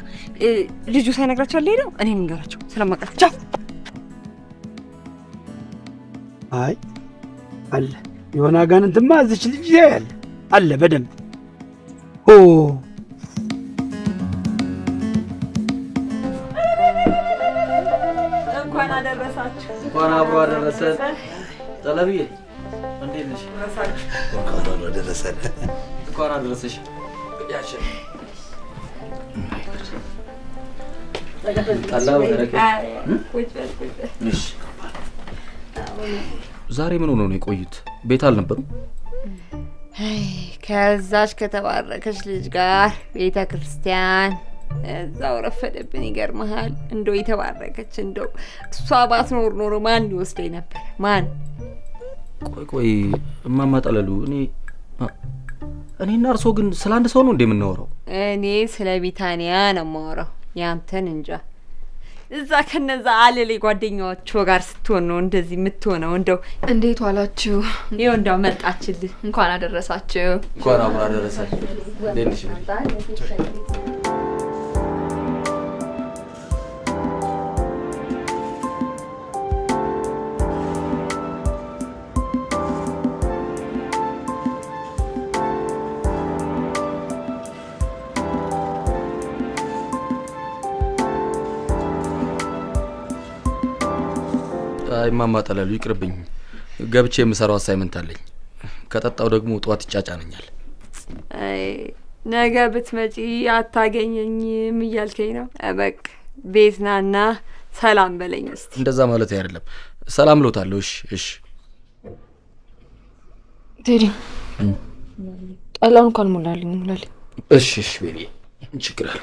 ልጁ ሳይነግራቸው አለ ሄደው እኔ እንገራቸው ስለማውቃቸው። አይ አለ የሆነ አጋንንትማ እዚች ልጅ ያያል አለ በደንብ ኦ እንኳን አደረሳችሁ። እንኳን አብሮ አደረሰን። ጠለብዬ እንዴት ነሽ? እንኳን አብሮ አደረሰን። እንኳን አደረሰሽ። ጠላ በደረቀ ዛሬ ምን ሆነው ነው የቆዩት? ቤት አልነበሩም? ከዛች ከተባረከች ልጅ ጋር ቤተ ክርስቲያን እዛው ረፈደብን። ይገርምሃል። እንደው የተባረከች እንደው እሷ ባትኖር ኖሮ ማን ሊወስደኝ ነበር? ማን? ቆይ ቆይ እማማ ጠለሉ፣ እኔና እርሶ ግን ስለ አንድ ሰው ነው እንዴ የምናወራው? እኔ ስለ ቢታንያ ነው የማወራው፣ ያንተን እንጃ። እዛ ከነዛ አለሌ ጓደኛዎቿ ጋር ስትሆን ነው እንደዚህ የምትሆነው። እንደው እንዴት ዋላችሁ? ይኸው እንደው መጣችልህ። እንኳን አደረሳችሁ። እንኳን አብሮ አደረሳችሁ። እንዴት ነሽ? አይ እማማ ጠለሉ ይቅርብኝ። ገብቼ የምሰራው assignment አለኝ። ከጠጣው ደግሞ ጠዋት ይጫጫነኛል። አይ ነገ ብትመጪ አታገኘኝም እያልከኝ ነው? በቃ ቤት ናና ሰላም በለኝ እስቲ። እንደዛ ማለት አይደለም፣ ሰላም እሎታለሁ። እሺ እሺ። ቴዲ ጠላውን እንኳን ሙላልኝ ሙላልኝ። እሺ እሺ baby ችግር አለ።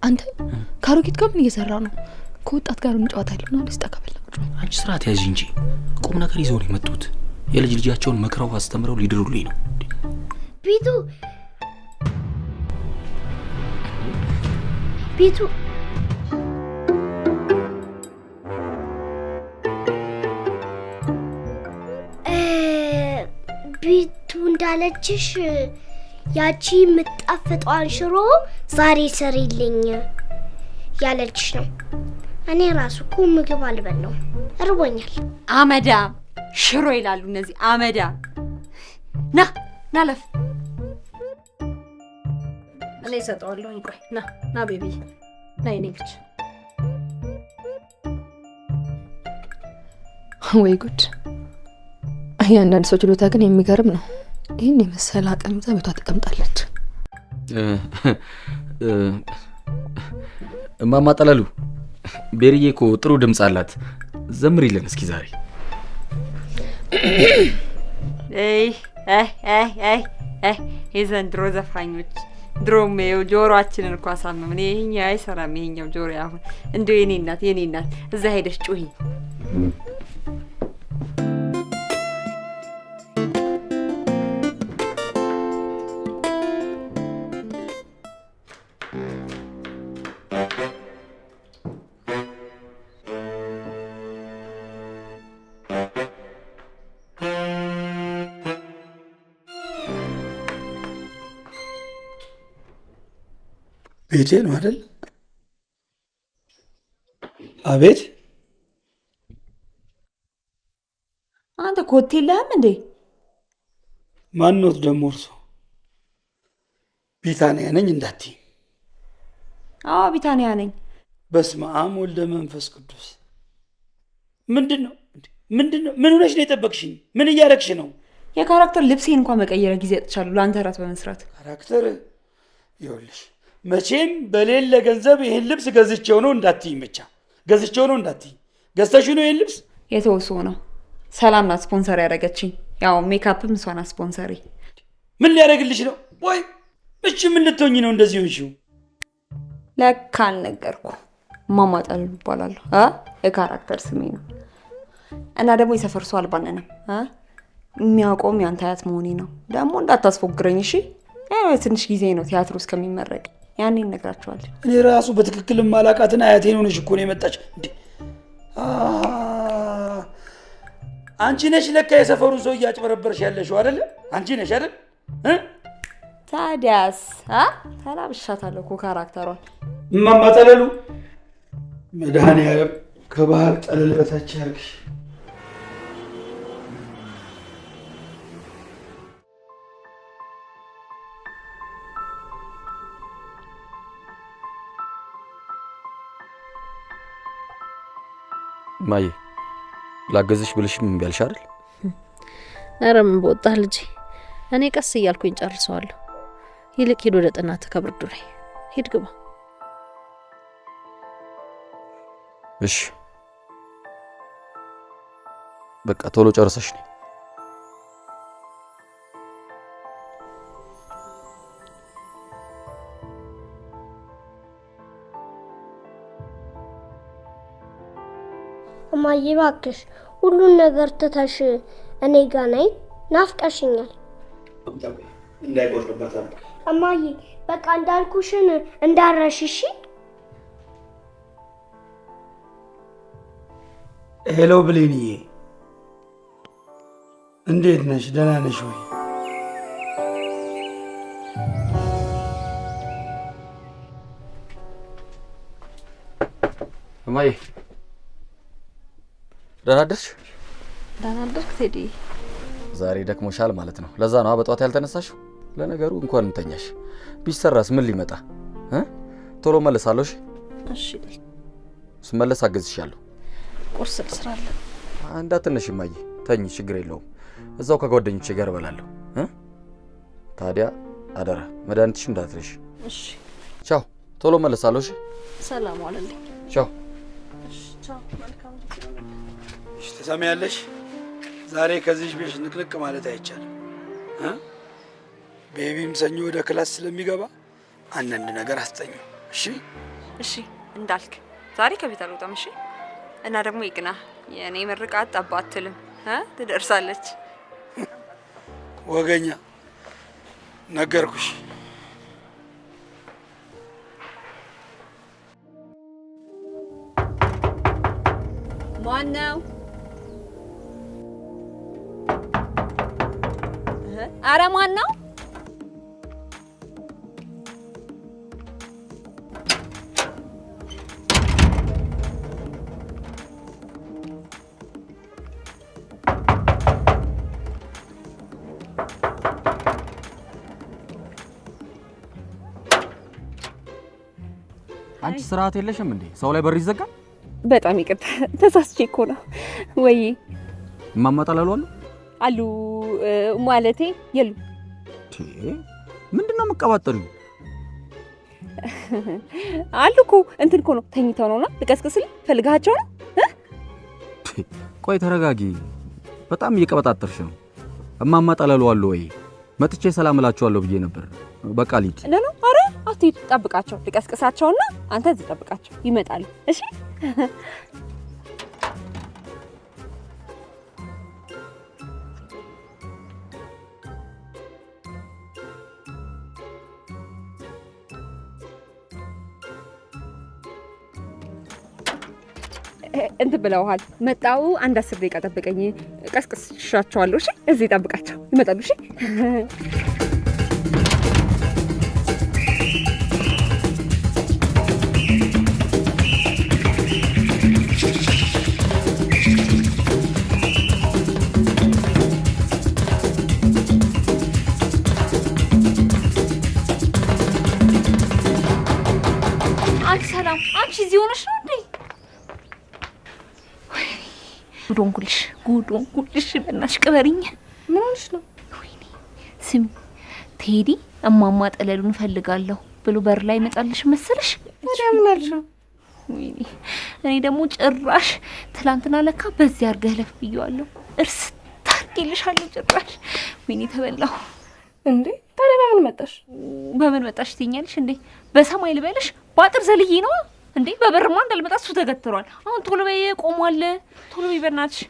አንተ ከአሮጊት ጋር ምን እየሰራ ነው? ከወጣት ጋር ምን ጨዋታ ያለው ነው? ልስጣ ከበላ አንቺ ስርዓት ያዢ እንጂ ቁም ነገር ይዘው ነው የመጡት። የልጅ ልጃቸውን መክረው አስተምረው ሊድሩልኝ ነው። ቢቱ ቢቱ ቢቱ እንዳለችሽ ያቺ የምትጣፍጠዋን ሽሮ ዛሬ ስሪልኝ ያለችሽ ነው። እኔ ራሱ እኮ ምግብ አልበላሁም፣ እርቦኛል። አመዳም ሽሮ ይላሉ እነዚህ አመዳም። ና ና ለፍ እኔ እሰጠዋለሁኝ። ቆይ ና ና baby ና የኔ ልጅ። ወይ ጉድ! የአንዳንድ ሰው ችሎታ ግን የሚገርም ነው። ይህን የመሰለ አቅም ይዛ ቤቷ ተቀምጣለች። እማማ ጠለሉ ቤርዬ እኮ ጥሩ ድምፅ አላት። ዘምሪልን እስኪ ዛሬ። አይ አይ አይ አይ አይ የዘንድሮ ዘፋኞች ድሮም ይኸው ጆሮአችንን እኮ አሳመምን። ይሄኛው አይሰራም፣ ይሄኛው ጆሮ አሁን እንደው የኔ እናት የኔ እናት እዛ ሄደሽ ጩሂ። ቤቴ ነው አይደል? አቤት። አንተ ኮቴ የለህም እንዴ? ማንኖት ደግሞ እርሶ? ቢታንያ ነኝ እንዳትይ። አዎ ቢታንያ ነኝ። በስመ አብ ወልደ መንፈስ ቅዱስ። ምንድነው? ምንድነው? ምን ሆነሽ ነው የጠበቅሽኝ? ምን እያረግሽ ነው? የ character ልብሴን እንኳን መቀየሪያ ጊዜ አጥቻለሁ ለአንተ እራት በመስራት። character? ይኸውልሽ መቼም በሌለ ገንዘብ ይሄን ልብስ ገዝቼው ነው እንዳትይኝ፣ ብቻ ገዝቼው ነው እንዳትይኝ። ገዝተሽው ነው ይሄን ልብስ? የተወሶ ነው። ሰላም ናት ስፖንሰር ያደረገችኝ። ያው ሜካፕም እሷ ናት ስፖንሰሪ። ምን ሊያደርግልሽ ነው? ወይ እሺ ምን ልትሆኚ ነው እንደዚህ ሆንሽው? ለካ አልነገርኩህ። እማማ ጠለሉ እባላለሁ። የ character ስሜ ነው። እና ደግሞ የሰፈር ሰው አልባነንም። የሚያውቀውም ያንተ አያት መሆኔ ነው። ደግሞ እንዳታስፎግረኝ እሺ? ያው ትንሽ ጊዜ ነው ቲያትሩ እስከሚመረቅ። ያኔ እነግራቸዋለን። እኔ ራሱ በትክክል ማላቃትን አያቴን ሆነሽ እኮ ነው የመጣች። እንዴ አንቺ ነሽ ለካ የሰፈሩን ሰው እያጭበረበርሽ ያለሽው አይደለ? አንቺ ነሽ አይደል? ታዲያስ ተላብሻታለሁ እኮ character ሯን። እማማ ጠለሉ መድኃኒዓለም ከባህር ጠለል በታች ያርግሽ። ማዬ ላገዝሽ ብልሽም እምቢ አልሽ አይደል? ኧረ ምን በወጣህ ልጄ፣ እኔ ቀስ እያልኩኝ ጨርሰዋለሁ። ይልቅ ሂድ ወደ ጥናት ከብርዱ ላይ ሂድ ግባ። እሺ በቃ ቶሎ ጨርሰሽ ነይ። እማዬ እባክሽ ሁሉን ነገር ትተሽ እኔ ጋ ነይ፣ ናፍቀሽኛል። እንዳይቆርጥባት እማዬ። በቃ እንዳልኩሽን እንዳረሽ እሺ። Hello ብሌንዬ፣ እንዴት ነሽ? ደህና ነሽ ወይ? እማዬ ደህና አደርሽ? ደህና አደርክ ቴዲ። ዛሬ ደክሞሻል ማለት ነው። ለዛ ነው በጠዋት ያልተነሳሽው። ለነገሩ እንኳን እንተኛሽ፣ ቢሰራስ ምን ሊመጣ? ቶሎ መለሳለሁ። እሺ ስመለስ አግዝሻለሁ። ቁርስ ልስራለሁ። እንዳትነሽ እማዬ፣ ተኝ፣ ችግር የለውም። እዛው ከጓደኞቼ ጋር እበላለሁ። ታዲያ አደራ መድኃኒትሽ እንዳትረሽ። እሺ ቻው። ቶሎ መለሳለሁ። እሺ ሰላም ዋልልኝ። ቻው። እሺ ቻው። መልካም ጊዜ። እሺ ትሰሚያለሽ? ዛሬ ከዚህ ቤት ንቅንቅ ማለት አይቻልም። ቤቢም ሰኞ ወደ class ስለሚገባ አንዳንድ ነገር አስጠኘው። እሺ እሺ እንዳልክ ዛሬ ከቤት አልወጣም። እሺ እና ደግሞ ይቅና፣ የእኔ ምርቃት ጠባ አትልም፣ ትደርሳለች። ወገኛ ነገርኩሽ። ማነው? አረ ማን ነው? አንቺ ስርዓት የለሽም እንዴ? ሰው ላይ በር ይዘጋል? በጣም ይቅርታ ተሳስቼ እኮ ነው። ወይ እማማ ጠለሉ አሉ አሉ ማለቴ የሉ። ምንድን ነው የምትቀባጠሪው? አሉ እኮ እንትን እኮ ነው ተኝተው ነውና ልቀስቅስልህ ፈልጋቸው ነው። ቆይ ተረጋጊ። በጣም እየቀበጣጠርሽ ነው። እማማ ጠለሉ አሉ ወይ? መጥቼ ሰላም እላችኋለሁ ብዬ ነበር። በቃ ልሂድ። No no፣ ኧረ አትሂድ፣ ጠብቃቸው። ልቀስቅሳቸውና አንተ እዚህ ጠብቃቸው፣ ይመጣሉ። እሺ እንትን ብለውሃል። መጣው አንድ 10 ደቂቃ ጠብቀኝ፣ ቀስቅሻቸዋለሁ። እሺ እዚህ ጠብቃቸው፣ ይመጣሉ። እሺ አንቺ ሰላም፣ አንቺ እዚህ ሆነሽ ነው እንዴ? ጉድ ሆንኩልሽ፣ ጉድ ሆንኩልሽ። በእናትሽ ቅበሪኝ። ምን ሆነሽ ነው? ወይኔ ስሚ፣ ቴዲ እማማ ጠለሉን እፈልጋለሁ ብሎ በር ላይ ይመጣልሽ መሰለሽ? ታዲያ ምን አልሽው? ወይኔ እኔ ደግሞ ጭራሽ ትላንትና ለካ በዚህ አድርገህ ለፍ ብዬዋለሁ። እርስ ታርጌልሻለሁ ጭራሽ። ወይኔ ተበላሁ። እንዴ ታዲያ በምን መጣሽ? በምን መጣሽ ትይኛለሽ እንዴ? በሰማይ ልበልሽ? በአጥር ዘልዬ ነዋ እንዴ። በበርማ እንዳልመጣ እሱ ተገትሯል። አሁን ቶሎ በይ፣ ቆሟል። ቶሎ በይ በእናትሽ።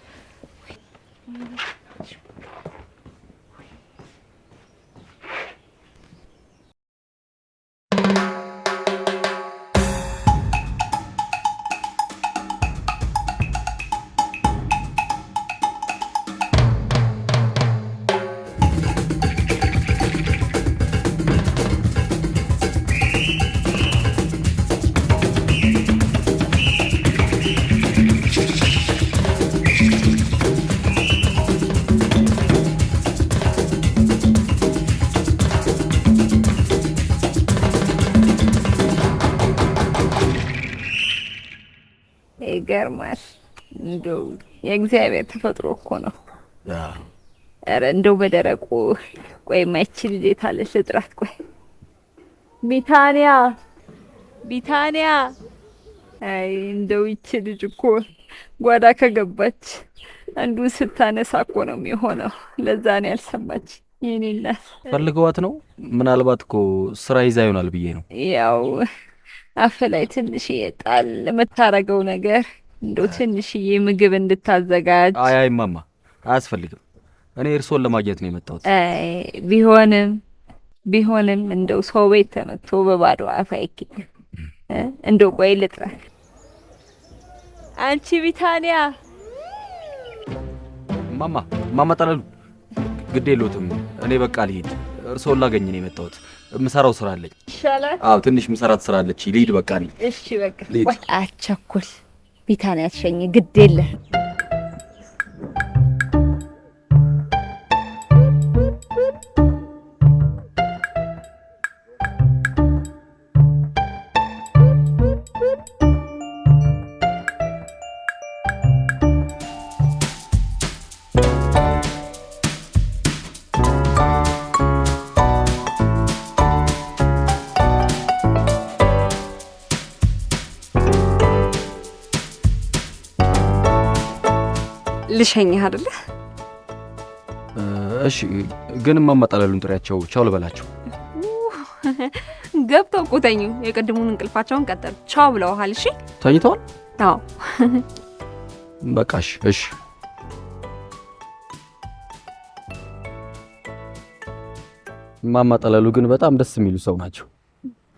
ይገርማል። እንደው የእግዚአብሔር ተፈጥሮ እኮ ነው። ኧረ እንደው በደረቁ ቆይ፣ ማይችል ልጄ አለች፣ ልጥራት። ቆይ ቢታንያ፣ ቢታንያ። አይ እንደው ይቺ ልጅ እኮ ጓዳ ከገባች አንዱን ስታነሳ እኮ ነው የሚሆነው። ለዛ ነው ያልሰማች የኔ እናት። ፈልገዋት ነው? ምናልባት እኮ ስራ ይዛ ይሆናል ብዬ ነው። ያው አፍ ላይ ትንሽዬ ጣል የምታረገው ነገር እንደው ትንሽዬ ምግብ እንድታዘጋጅ። አይ አይ እማማ አያስፈልግም። እኔ እርስዎን ለማግኘት ነው የመጣሁት። አይ ቢሆንም እንደው ሰው ቤት ተመቶ በባዶ አፍ አይኬድም። እንደው ቆይ ልጥራት። አንቺ ቢታንያ። እማማ ጠለሉ ግድ የለዎትም። እኔ በቃ ልሂድ። እርስዎን ላገኝ ነው የመጣሁት። የምሰራው ስራ አለኝ። ይሻላል። አዎ ትንሽ የምሰራት ስራ አለች። ልሂድ በቃ እኔ። እሺ በቃ ልሂድ። ቆይ አትቸኩል። ቢታንያ ትሸኝ፣ ግድ የለህም። ልሸኝህ አይደለ? እሺ ግን እማማ ጠለሉን ጥሪያቸው፣ ቻው ልበላቸው። ገብተው እኮ ተኙ። የቅድሙን እንቅልፋቸውን ቀጠሉ። ቻው ብለውሃል። እሺ ተኝተዋል? አዎ። በቃ እሺ፣ እሺ። እማማ ጠለሉ ግን በጣም ደስ የሚሉ ሰው ናቸው።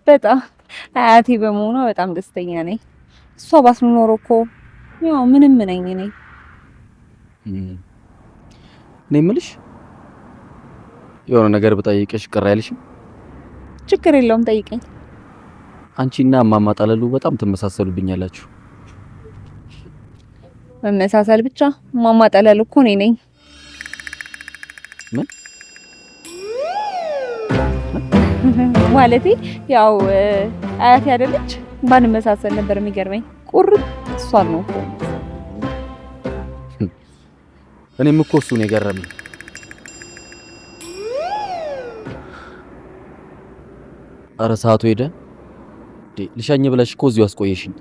በጣም አያቴ በመሆኗ በጣም ደስተኛ ነኝ። እሷ ባትኖር እኮ ያው ምንም ነኝ እኔ። እኔ የምልሽ የሆነ ነገር ብጠይቅሽ ቅር አይልሽም? ችግር የለውም ጠይቀኝ። አንቺና እማማ ጠለሉ በጣም ትመሳሰሉብኛላችሁ። መመሳሰል ብቻ? እማማ ጠለሉ እኮ እኔ ነኝ። ምን? ማለቴ ያው አያቴ አይደለች? ባንመሳሰል ነበር የሚገርመኝ። ቁርጥ እሷን ነው እኮ። እኔም እኮ እሱ ነው የገረመኝ። ኧረ ሰዓቱ ሄደ። እንዴ ልሸኝ ብለሽ እኮ እዚሁ አስቆየሽኝ።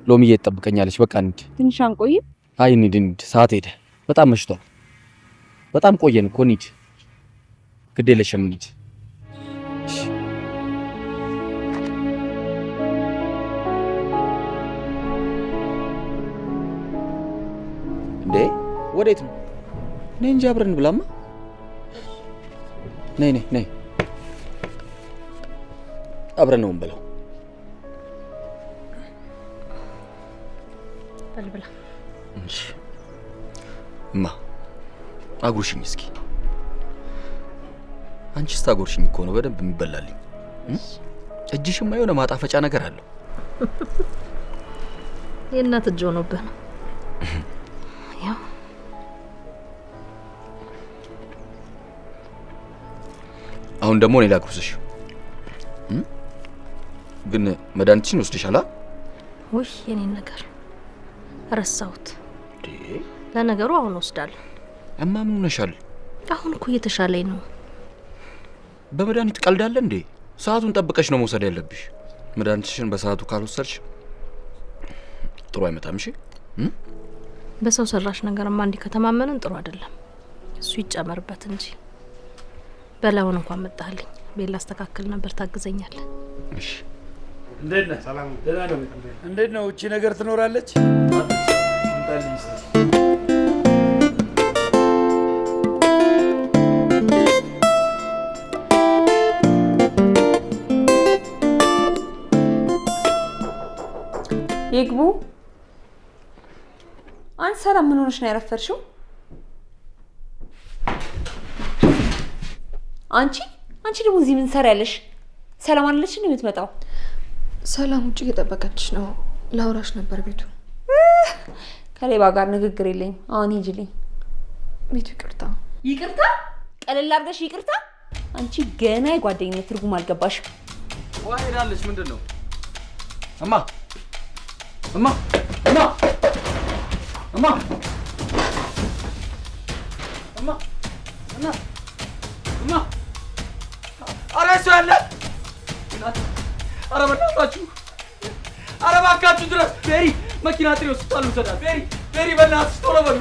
ሎሚዬ ትጠብቀኛለች። በቃ እንሂድ። ትንሽ አንቆይም? አይ እንሂድ እንሂድ፣ ሰዓት ሄደ። በጣም መሽቷል። በጣም ቆየን እኮ እንሂድ። ግድ የለሽም እንሂድ። እሺ። እንዴ ወዴት ነው? ነይ እንጂ አብረን እንብላማ። ነይ ነይ ነይ፣ አብረን ነው የምንበላው። በል ብላ። እሺ እማ አጉርሽኝ እስኪ። አንቺ ስታጎርሽኝ እኮ ነው በደንብ የሚበላልኝ። እጅሽማ የሆነ ማጣፈጫ ነገር አለው። የእናት እጅ ሆኖብህ ነው። ያው አሁን ደግሞ እኔ ላጉርስሽ። ግን መድኃኒትሽን ወስደሻል? ውይ የኔን ነገር ረሳሁት። ለነገሩ አሁን ወስዳለሁ። እማ ምን ሆነሻል? አሁን እኮ እየተሻለኝ ነው። በመድኃኒት ቀልድ አለ እንዴ? ሰዓቱን ጠብቀሽ ነው መውሰድ ያለብሽ። መድኃኒትሽን በሰዓቱ ካልወሰድሽ ጥሩ አይመጣም። እሺ? በሰው ሰራሽ ነገርማ እንዲህ ከተማመንን ጥሩ አይደለም። እሱ ይጨመርበት እንጂ። በላውን እንኳን መጣልኝ። ቤት ላስተካክል ነበር፣ ታግዘኛለህ? እሺ። እንዴት ነህ? ደህና ነው። እንዴት ነው? እቺ ነገር ትኖራለች? ይግቡ። አንቺ ሰላም ምን ሆነሽ ነው ያረፈድሽው? አንቺ ደግሞ እዚህ ምን ሰሪያለሽ? ሰላም አይደለች እንዴ የምትመጣው? ሰላም ውጪ እየጠበቀችሽ ነው። ላውራሽ ነበር ቤቱ። ከሌባ ጋር ንግግር የለኝም። አሁን ሂጂልኝ። ቤቱ ይቅርታ። ይቅርታ? ቀለል አድርገሽ ይቅርታ? አንቺ ገና የጓደኝነት ትርጉም አልገባሽም። ውሃ ሄዳለች። ምንድን ነው? እማ እማ እማ እማ እማ እናት እማ! ኧረ ሰው ያለ እናት! ኧረ በእናታችሁ! ኧረ እባካችሁ ድረስ! ቤሪ መኪና ጥሪ ሆስፒታል ውሰዳት። ቤሪ ቤሪ በእናትሽ ቶሎ በሉ።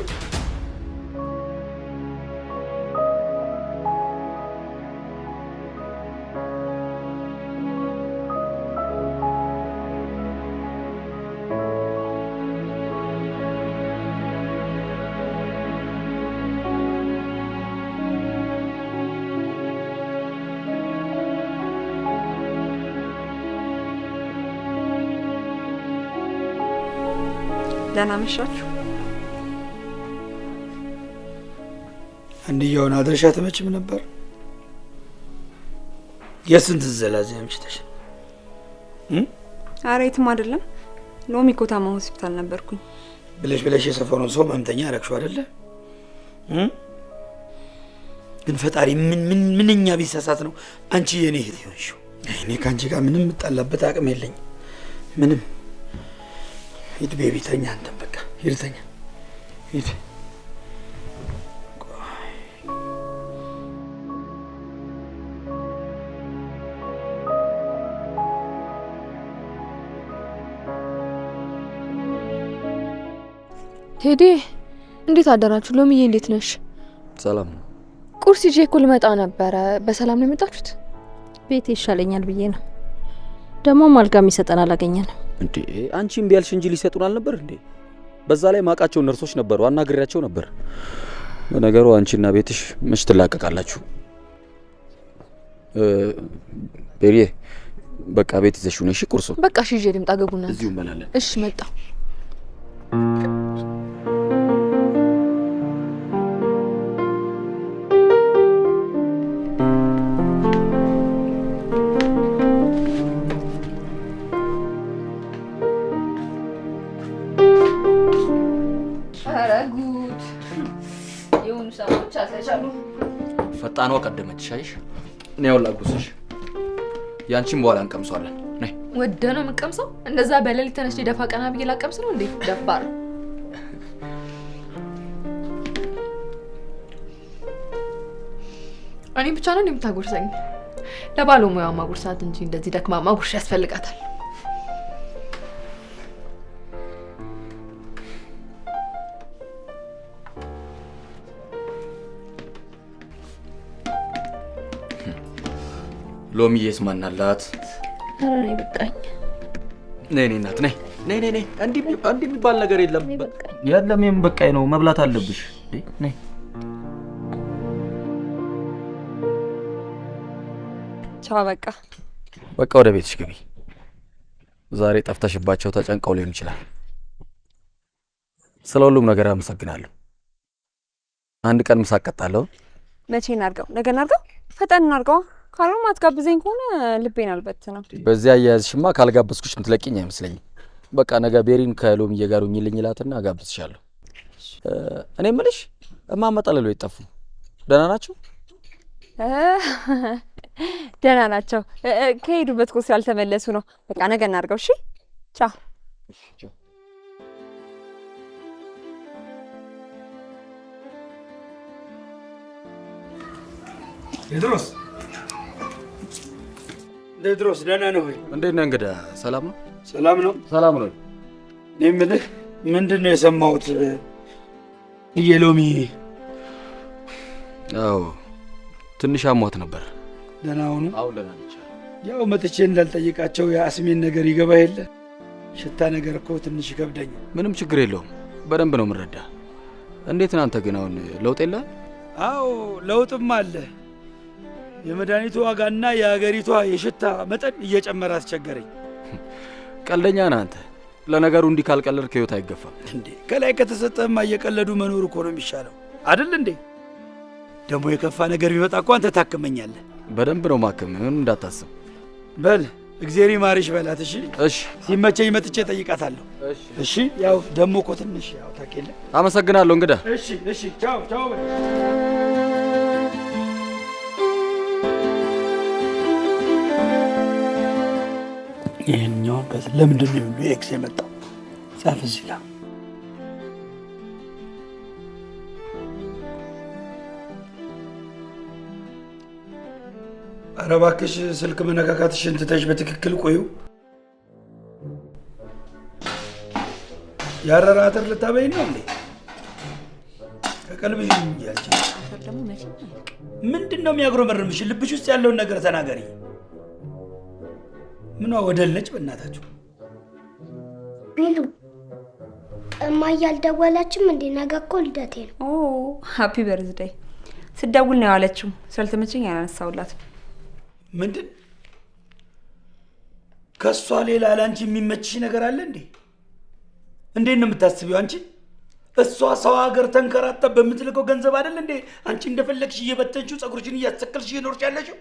ደህና መሻችሁ። አንድያውን አድረሻ ተመችም ነበር። የስንት ዘላዚ አምሽተሽ? ኧረ የትም አይደለም፣ ሎሚ ኮታማ ሆስፒታል ነበርኩኝ። ብለሽ ብለሽ የሰፈሩን ሰው መምተኛ አረግሽው አይደለ? ግን ፈጣሪ ምን ምን ምንኛ ቢሳሳት ነው አንቺ የኔ እህት የሆንሽው? እኔ ከአንቺ ጋር ምንም የምጣላበት አቅም የለኝም። ምንም። ሂድ baby ተኛ፣ አንተም በቃ ሂድ ተኛ፣ ሂድ። ቴዲ እንዴት አደራችሁ? ሎሚዬ እንዴት ነሽ? ሰላም ነው። ቁርስ ይዤ እኮ ልመጣ ነበረ። በሰላም ነው የመጣችሁት? ቤት ይሻለኛል ብዬ ነው። ደግሞ አልጋ የሚሰጠን አላገኘንም። እንዴ አንቺ እምቢ ያልሽ እንጂ ሊሰጡን አልነበር እንዴ? በዛ ላይ ማቃቸው ነርሶች ነበሩ፣ አናግሬያቸው ነበር። በነገሩ አንቺና ቤትሽ መች ትላቀቃላችሁ? ቤሪዬ በቃ ቤት ይዘሽው ነይ እሺ። ቁርሱ በቃ እሺ፣ ይዤ ልምጣ። ገቡና እዚሁ እንበላለን። እሺ መጣሁ። ኧረ ጉድ! የሆኑ ሰዎች አልተቻሉ። ፈጣኗ ቀደመች። አይሽ እኔ ያው ላጉርስሽ፣ ያንቺም በኋላ እንቀምሰዋለን። ነይ። ወደ ነው የምንቀምሰው? እንደዛ በሌሊት ተነስቼ ደፋ ቀና ብዬ ላቀምስ ነው እንዴ? ደፋር። እኔ ብቻ ነው የምታጎርሰኝ? ለባለሙያዋ ማጉርሳት እንጂ እንደዚህ ደክማ ማጉርሻ ያስፈልጋታል። ሎሚዬስ ማናላት? ኧረ እኔ በቃኝ። ነይ ነይ እናት ነይ ነይ ነይ ነይ። እንዲህ የሚባል ነገር የለም። የለም የምን በቃኝ ነው፣ መብላት አለብሽ። ነይ ቻው። በቃ በቃ ወደ ቤትሽ ግቢ። ዛሬ ጠፍተሽባቸው ተጨንቀው ሊሆን ይችላል። ስለ ሁሉም ነገር አመሰግናለሁ። አንድ ቀን ምሳ እቀጣለሁ። መቼ እናድርገው? ነገ እናድርገው? ፈጠን እናድርገዋ። ካልሆነ ማትጋብዘኝ ከሆነ ልቤን አልበትንም። በዚያ አያያዝሽማ ካልጋበዝኩሽ የምትለቂኝ አይመስለኝም። በቃ ነገ ቤሪን ከሎሚዬ ጋር ሁኚልኝ እላትና እጋብዝሻለሁ። እኔ የምልሽ እማማ ጠለሎ የጠፉ ደህና ናቸው? ደህና ናቸው። ከሄዱበት እኮ ስላልተመለሱ ነው። በቃ ነገ እናድርገው። እሺ ቻው። ቴድሮስ ቴድሮስ ደህና ነው ወይ? እንዴት ነህ እንግዳ? ሰላም ነው? ሰላም ነው። ሰላም ነው። እኔ የምልህ ምንድን ነው የሰማሁት? የሎሚ አዎ ትንሽ አሟት ነበር። ደህና ሆኑ? አዎ ደህና ነች። ያው መጥቼ እንዳልጠይቃቸው የአስሜን ነገር ይገባ የለ ሽታ ነገር እኮ ትንሽ ይከብደኛል። ምንም ችግር የለውም፣ በደንብ ነው የምንረዳ። እንዴት ነህ አንተ ግን አሁን ለውጥ የለ? አዎ ለውጥም አለ። የመድኃኒቱ ዋጋና የሀገሪቷ የሽታ መጠን እየጨመረ አስቸገረኝ። ቀልደኛ ነህ አንተ። ለነገሩ እንዲህ ካልቀለድክ ህይወት አይገፋም። እንዴ ከላይ ከተሰጠህማ እየቀለዱ መኖር እኮ ነው የሚሻለው አይደል እንዴ? ደግሞ የከፋ ነገር ቢመጣ እኮ አንተ ታክመኛለህ። በደንብ ነው ማክም፣ ምንም እንዳታስብ። በል እግዜር ይማርሽ በላት። እሺ እሺ። ሲመቸኝ መጥቼ እጠይቃታለሁ። እሺ። ያው ደግሞ እኮ ትንሽ ያው ታውቅ የለ። አመሰግናለሁ እንግዳ። እሺ እሺ። ቻው ቻው በል። ይሄኛው ለምንድን ነው ሁሉ X የመጣው? ጻፍ እዚህ ጋር። ኧረ እባክሽ ስልክ መነካካትሽን ትተሽ በትክክል ቆዩ። ያረረ አተር ልታበይ ነው እንዴ? ከቀልብሽ እንጂ። አተር ደግሞ መቼም አያልቅም። ምንድን ነው የሚያጉረመርምሽ? ልብሽ ውስጥ ያለውን ነገር ተናገሪ። ምኗ ወደል ነች በእናታችሁ? ቢሉ እማዬ አልደወለችም እንዴ? ነገ እኮ ልደቴ ነው። ኦ happy birthday። ስደውል ነው ያለችው። ስላልተመቸኝ አላነሳሁላትም። ምንድን ከሷ ሌላ ላንቺ የሚመችሽ ነገር አለ እንዴ? እንዴት ነው የምታስቢው አንቺ? እሷ ሰው ሀገር ተንከራታ በምትልከው ገንዘብ አይደል እንዴ አንቺ እንደፈለግሽ እየበተንሽው ፀጉርሽን እያስተከልሽ እየኖርሽ ያለሽው?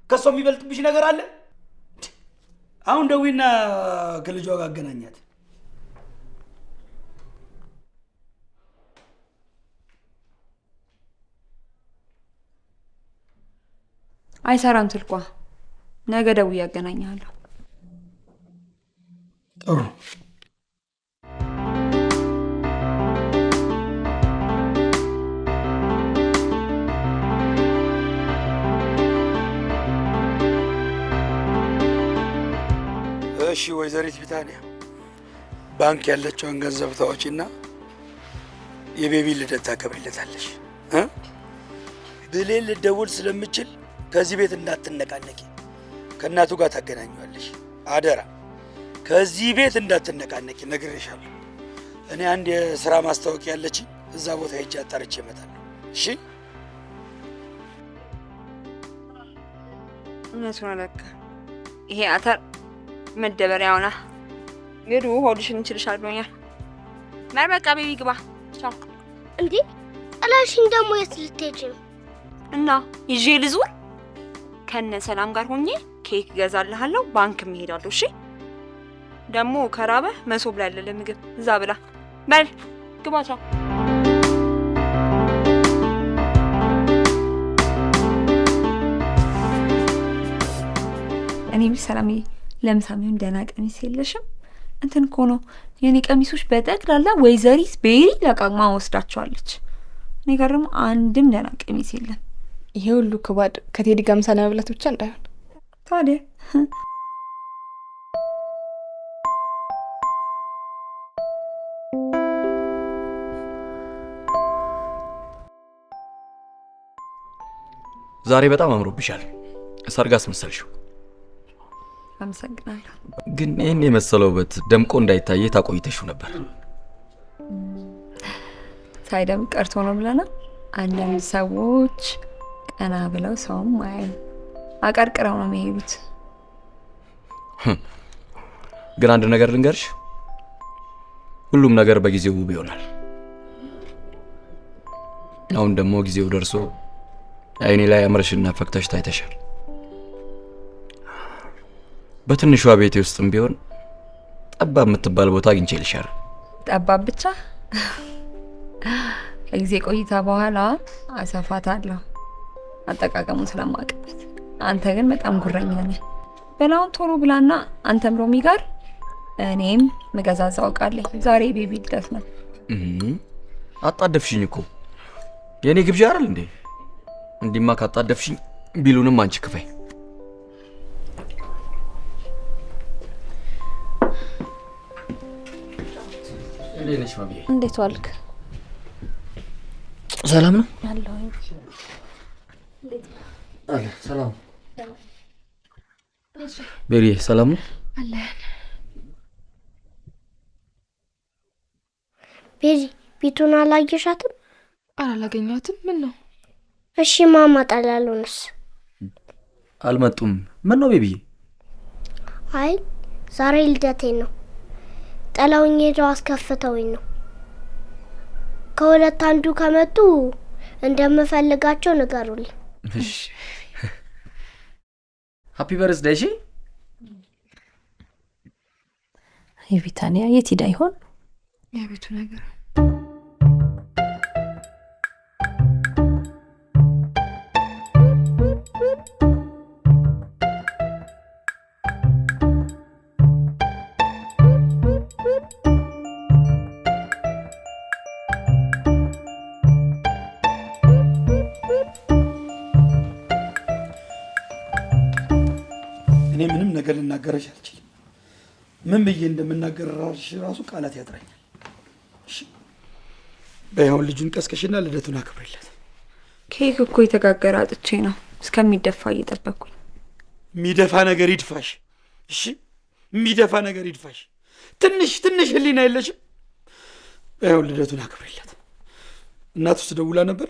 ከሷ የሚበልጥብሽ ነገር አለ? አሁን ደዊና ከልጇ ጋር አገናኛት። አይሰራም ስልኳ። ነገ ደውዬ አገናኝሃለሁ። ጥሩ። እሺ ወይዘሪት ቢታንያ፣ ባንክ ያለችውን ገንዘብ ታወጪና የቤቢ ልደት ታከብሪለታለሽ። ብሌን ልደውል ስለምችል ከዚህ ቤት እንዳትነቃነቂ፣ ከእናቱ ጋር ታገናኘዋለሽ። አደራ ከዚህ ቤት እንዳትነቃነቂ ነግሬሻለሁ። እኔ አንድ የስራ ማስታወቂያ ያለችኝ እዛ ቦታ ሄጄ አጣርቼ እመጣለሁ። እሺ? እውነቱን ለካ ይሄ አተር መደበሪያ ሆና ግዱ ሆድሽን እንችልሻል ብሎኛል። በቃ ቤቢ ግባ። ቻው። እንዴ ጥለሽኝ ደግሞ የት ልትሄጂ ነው? እና ይዤ ልዙር? ከነ ሰላም ጋር ሆኜ ኬክ እገዛልሃለሁ፣ ባንክም እሄዳለሁ። እሺ ደግሞ ከራበህ መሶብ ላይ ያለ ምግብ እዛ ብላ። በል ግባ። ቻው። እኔ የምልሽ ሰላምዬ፣ ለምሳ የሚሆን ደህና ቀሚስ የለሽም? እንትን እኮ ነው የኔ ቀሚሶች በጠቅላላ ወይዘሪት ቤሪ ለቃቅማ ወስዳቸዋለች። እኔ ጋር ደግሞ አንድም ደህና ቀሚስ የለም። ይሄ ሁሉ ክባድ ከቴዲ ጋር ምሳ ለመብላት ብቻ እንዳይሆን ታዲያ። ዛሬ በጣም አምሮብሻል። ሰርግ አስመሰልሽው። አመሰግናለሁ። ግን ይህን የመሰለው ውበት ደምቆ እንዳይታየ ታቆይተሽው ነበር። ሳይደምቅ ቀርቶ ነው ብለና አንዳንድ ሰዎች ቀና ብለው ሰውም አያዩ፣ አቀርቅረው ነው የሚሄዱት። ግን አንድ ነገር ልንገርሽ፣ ሁሉም ነገር በጊዜው ውብ ይሆናል። አሁን ደግሞ ጊዜው ደርሶ አይኔ ላይ አምረሽና ፈክተሽ ታይተሻል። በትንሿ ቤቴ ውስጥም ቢሆን ጠባብ የምትባል ቦታ አግኝቼልሻለሁ። ጠባብ ብቻ ከጊዜ ቆይታ በኋላ አሰፋታለሁ፣ አጠቃቀሙን ስለማውቅበት። አንተ ግን በጣም ጉረኛ ነህ። በላውን ቶሎ ብላና አንተም ሮሚ ጋር እኔም ምገዛዛው እቃለኝ። ዛሬ ቤቢ ልደት ነው። አጣደፍሽኝ እኮ የኔ ግብዣ አይደል እንዴ? እንዲማ ካጣደፍሽኝ ቢሉንም አንቺ ክፈይ። እንዴት ዋልክ? ሰላም ነው አለሁኝ። አለ ሰላም። ቤሪ ሰላም ነው አለን። ቤሪ ቢቱን አላየሻትም? አላገኘኋትም። ምን ነው? እሺ ማማ ጠላሉንስ? አልመጡም። ምን ነው ቤቢዬ? አይ ዛሬ ልደቴ ነው። ጥለውኝ ሄደው አስከፍተውኝ ነው። ከሁለት አንዱ ከመጡ እንደምፈልጋቸው ንገሩልኝ። እሺ happy birthday። እሺ የቢታንያ የት ሄዳ ይሆን? የቤቱ ነገር ልናገረሽ አልችልም። ምን ብዬ እንደምናገር ራሱ ቃላት ያጥረኛል። እሺ በይ አሁን ልጁን ቀስቀሽና ልደቱን አክብሪለት። ኬክ እኮ የተጋገረ አጥቼ ነው እስከሚደፋ እየጠበቅኩኝ። የሚደፋ ነገር ይድፋሽ። እሺ የሚደፋ ነገር ይድፋሽ። ትንሽ ትንሽ ህሊና የለሽም? በይ አሁን ልደቱን አክብሪለት። እናቱ ስደውላ ነበር?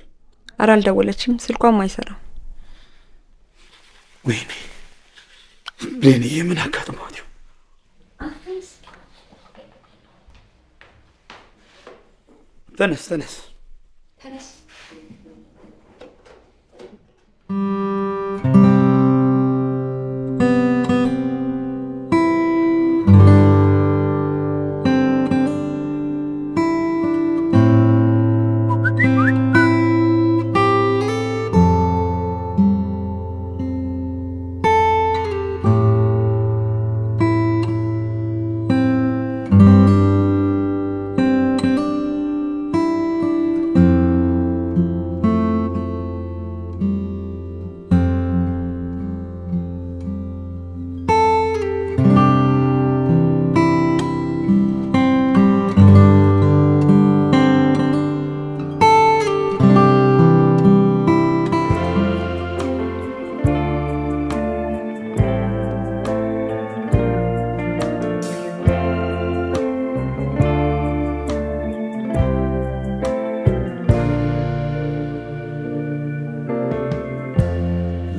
ኧረ አልደወለችም፣ ስልኳም አይሰራም። ወይኔ ብሌንዬ፣ ምን አጋጥሟት ይሆን? ተነስ ተነስ ተነስ።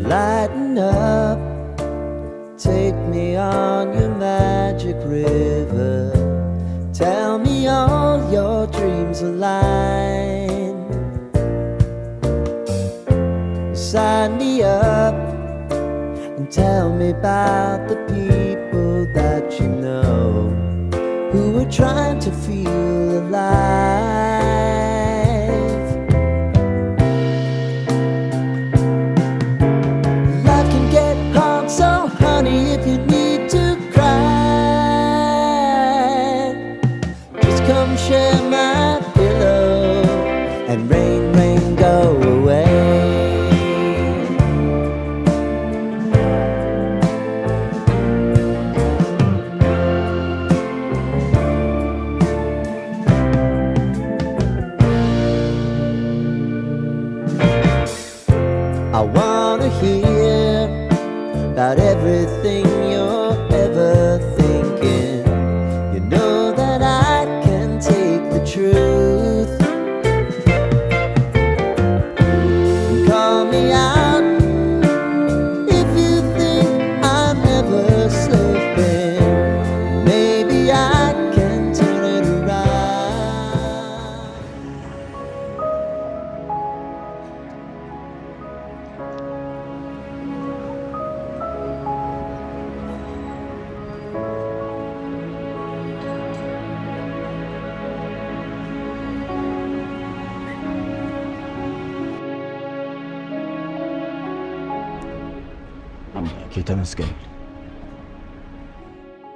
Lighten up, take me on your magic river. Tell me all your dreams align. Sign me up and tell me about the people that you know who are trying to feel alive. Life can get hard, so honey, if you need to cry, just come share my pillow and rain, rain, go away. I want to hear about everything you're ever thinking. You know that I can take the truth. And call me out if you think I'm ever slipping. Maybe I can turn it around. አምላኬ ተመስገን።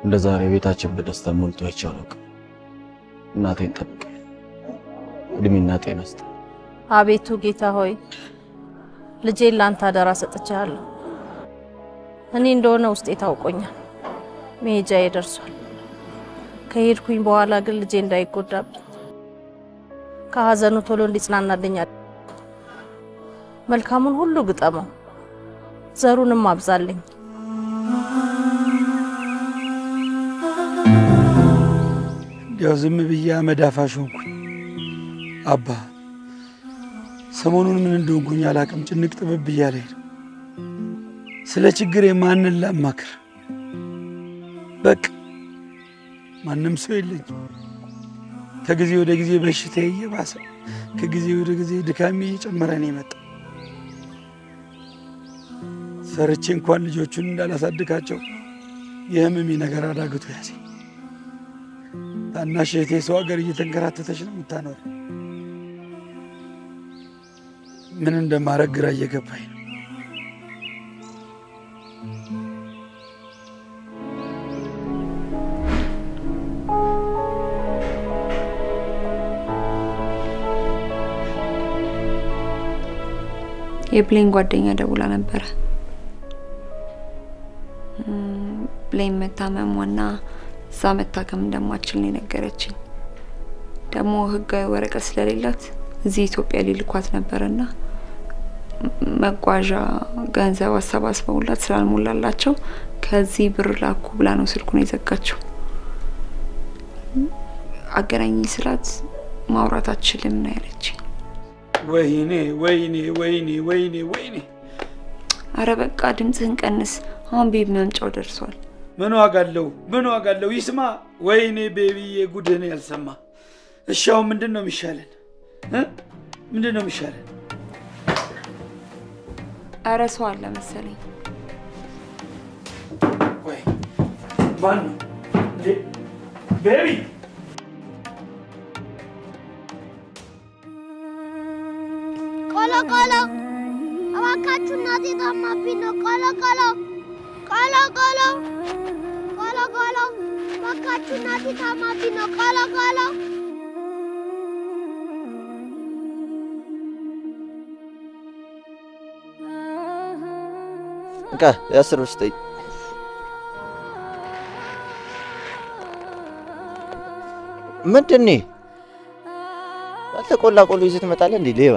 እንደ ዛሬ ቤታችን በደስታ ሞልቶ አይቼ አላውቅም። እናቴን ጠብቅ፣ እድሜና ጤና ስጥ። አቤቱ ጌታ ሆይ ልጄን ላንተ አደራ ሰጥቼሃለሁ። እኔ እንደሆነ ውስጤ ታውቆኛል፣ መሄጃዬ ደርሷል። ከሄድኩኝ በኋላ ግን ልጄ እንዳይጎዳብኝ ከሀዘኑ ቶሎ እንዲጽናናልኝ መልካሙን ሁሉ ግጠመው፣ ዘሩንም አብዛልኝ። እንዲያው ዝም ብዬ አመድ አፋሽ ሆንኩኝ። አባ ሰሞኑን ምን እንደሆንኩኝ አላውቅም። ጭንቅ ጥብብ እያለኝ ነው። ስለ ችግሬ ማንን ላማክር? በቃ ማንም ሰው የለኝም። ከጊዜ ወደ ጊዜ በሽታዬ እየባሰ ከጊዜ ወደ ጊዜ ድካሜ እየጨመረ ነው የመጣው። ሰርቼ እንኳን ልጆቹን እንዳላሳድጋቸው የህመሜ ነገር አዳግቶ ያዘኝ። ታናሽ እህቴ ሰው ሀገር እየተንከራተተች ነው የምታኖረው። ምን እንደማደርግ ግራ እየገባኝ ነው። የብሌን ጓደኛ ደውላ ነበረ። ብሌን መታመሟና እዛ መታከም እንደማትችል ነው የነገረችኝ። ደግሞ ህጋዊ ወረቀት ስለሌላት እዚህ ኢትዮጵያ ሊልኳት ነበርና መጓዣ ገንዘብ አሰባስበውላት ስላልሞላላቸው ከዚህ ብር ላኩ ብላ ነው ስልኩን የዘጋችው። አገናኝ ስላት ማውራት አትችልም ነው ያለችኝ። ወይኔ ወይኔ ወይኔ ወይኔ ወይኔ! አረ በቃ ድምፅህን ቀንስ። አሁን ቤቢ መምጫው ደርሷል። ምን ዋጋ አለው? ምን ዋጋ አለው? ይስማ። ወይኔ ቤቢዬ፣ ጉድህን ያልሰማ። እሺ አሁን ምንድን ነው የሚሻለን? ምንድን ነው የሚሻለን? አረ ሰው አለ መሰለኝ። ወይ ማን ነው ቤቢ? ቆሎ ቆሎ፣ እባካችሁ እናቴ ታማብኝ ነው። ቆሎ ቆሎ ቆሎ ቆሎ ቆሎ ቆሎ፣ እባካችሁ እናቴ ታማብኝ ነው። ቆሎ ቆሎ። እንካ የ10 ብር ስጠኝ። ምንድን ነው? ያልተቆላ ቆሎ ይዘህ ትመጣለህ እንዴ ሌባ?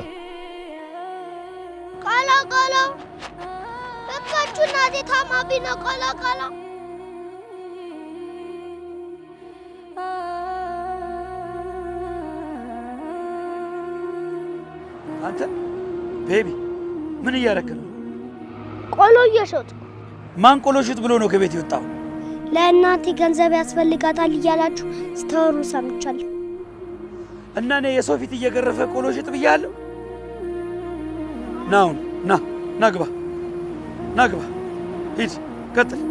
ቆሎ ቆሎ፣ እባካችሁ እናቴ ታማብኝ ነው። ቆሎ ቆሎ። አንተ ቤቢ ምን እያረክ ነው? ቆሎ እየሸጥኩ። ማን ቆሎ ሽጥ ብሎ ነው ከቤት የወጣው? ለእናቴ ገንዘብ ያስፈልጋታል እያላችሁ ስታወሩ ሰምቻለሁ። እና እኔ የሰው ፊት እየገረፈ ቆሎ ሽጥ ብያለሁ? ና አሁን ና ና ግባ ና ግባ፣ ሂድ ቀጥል።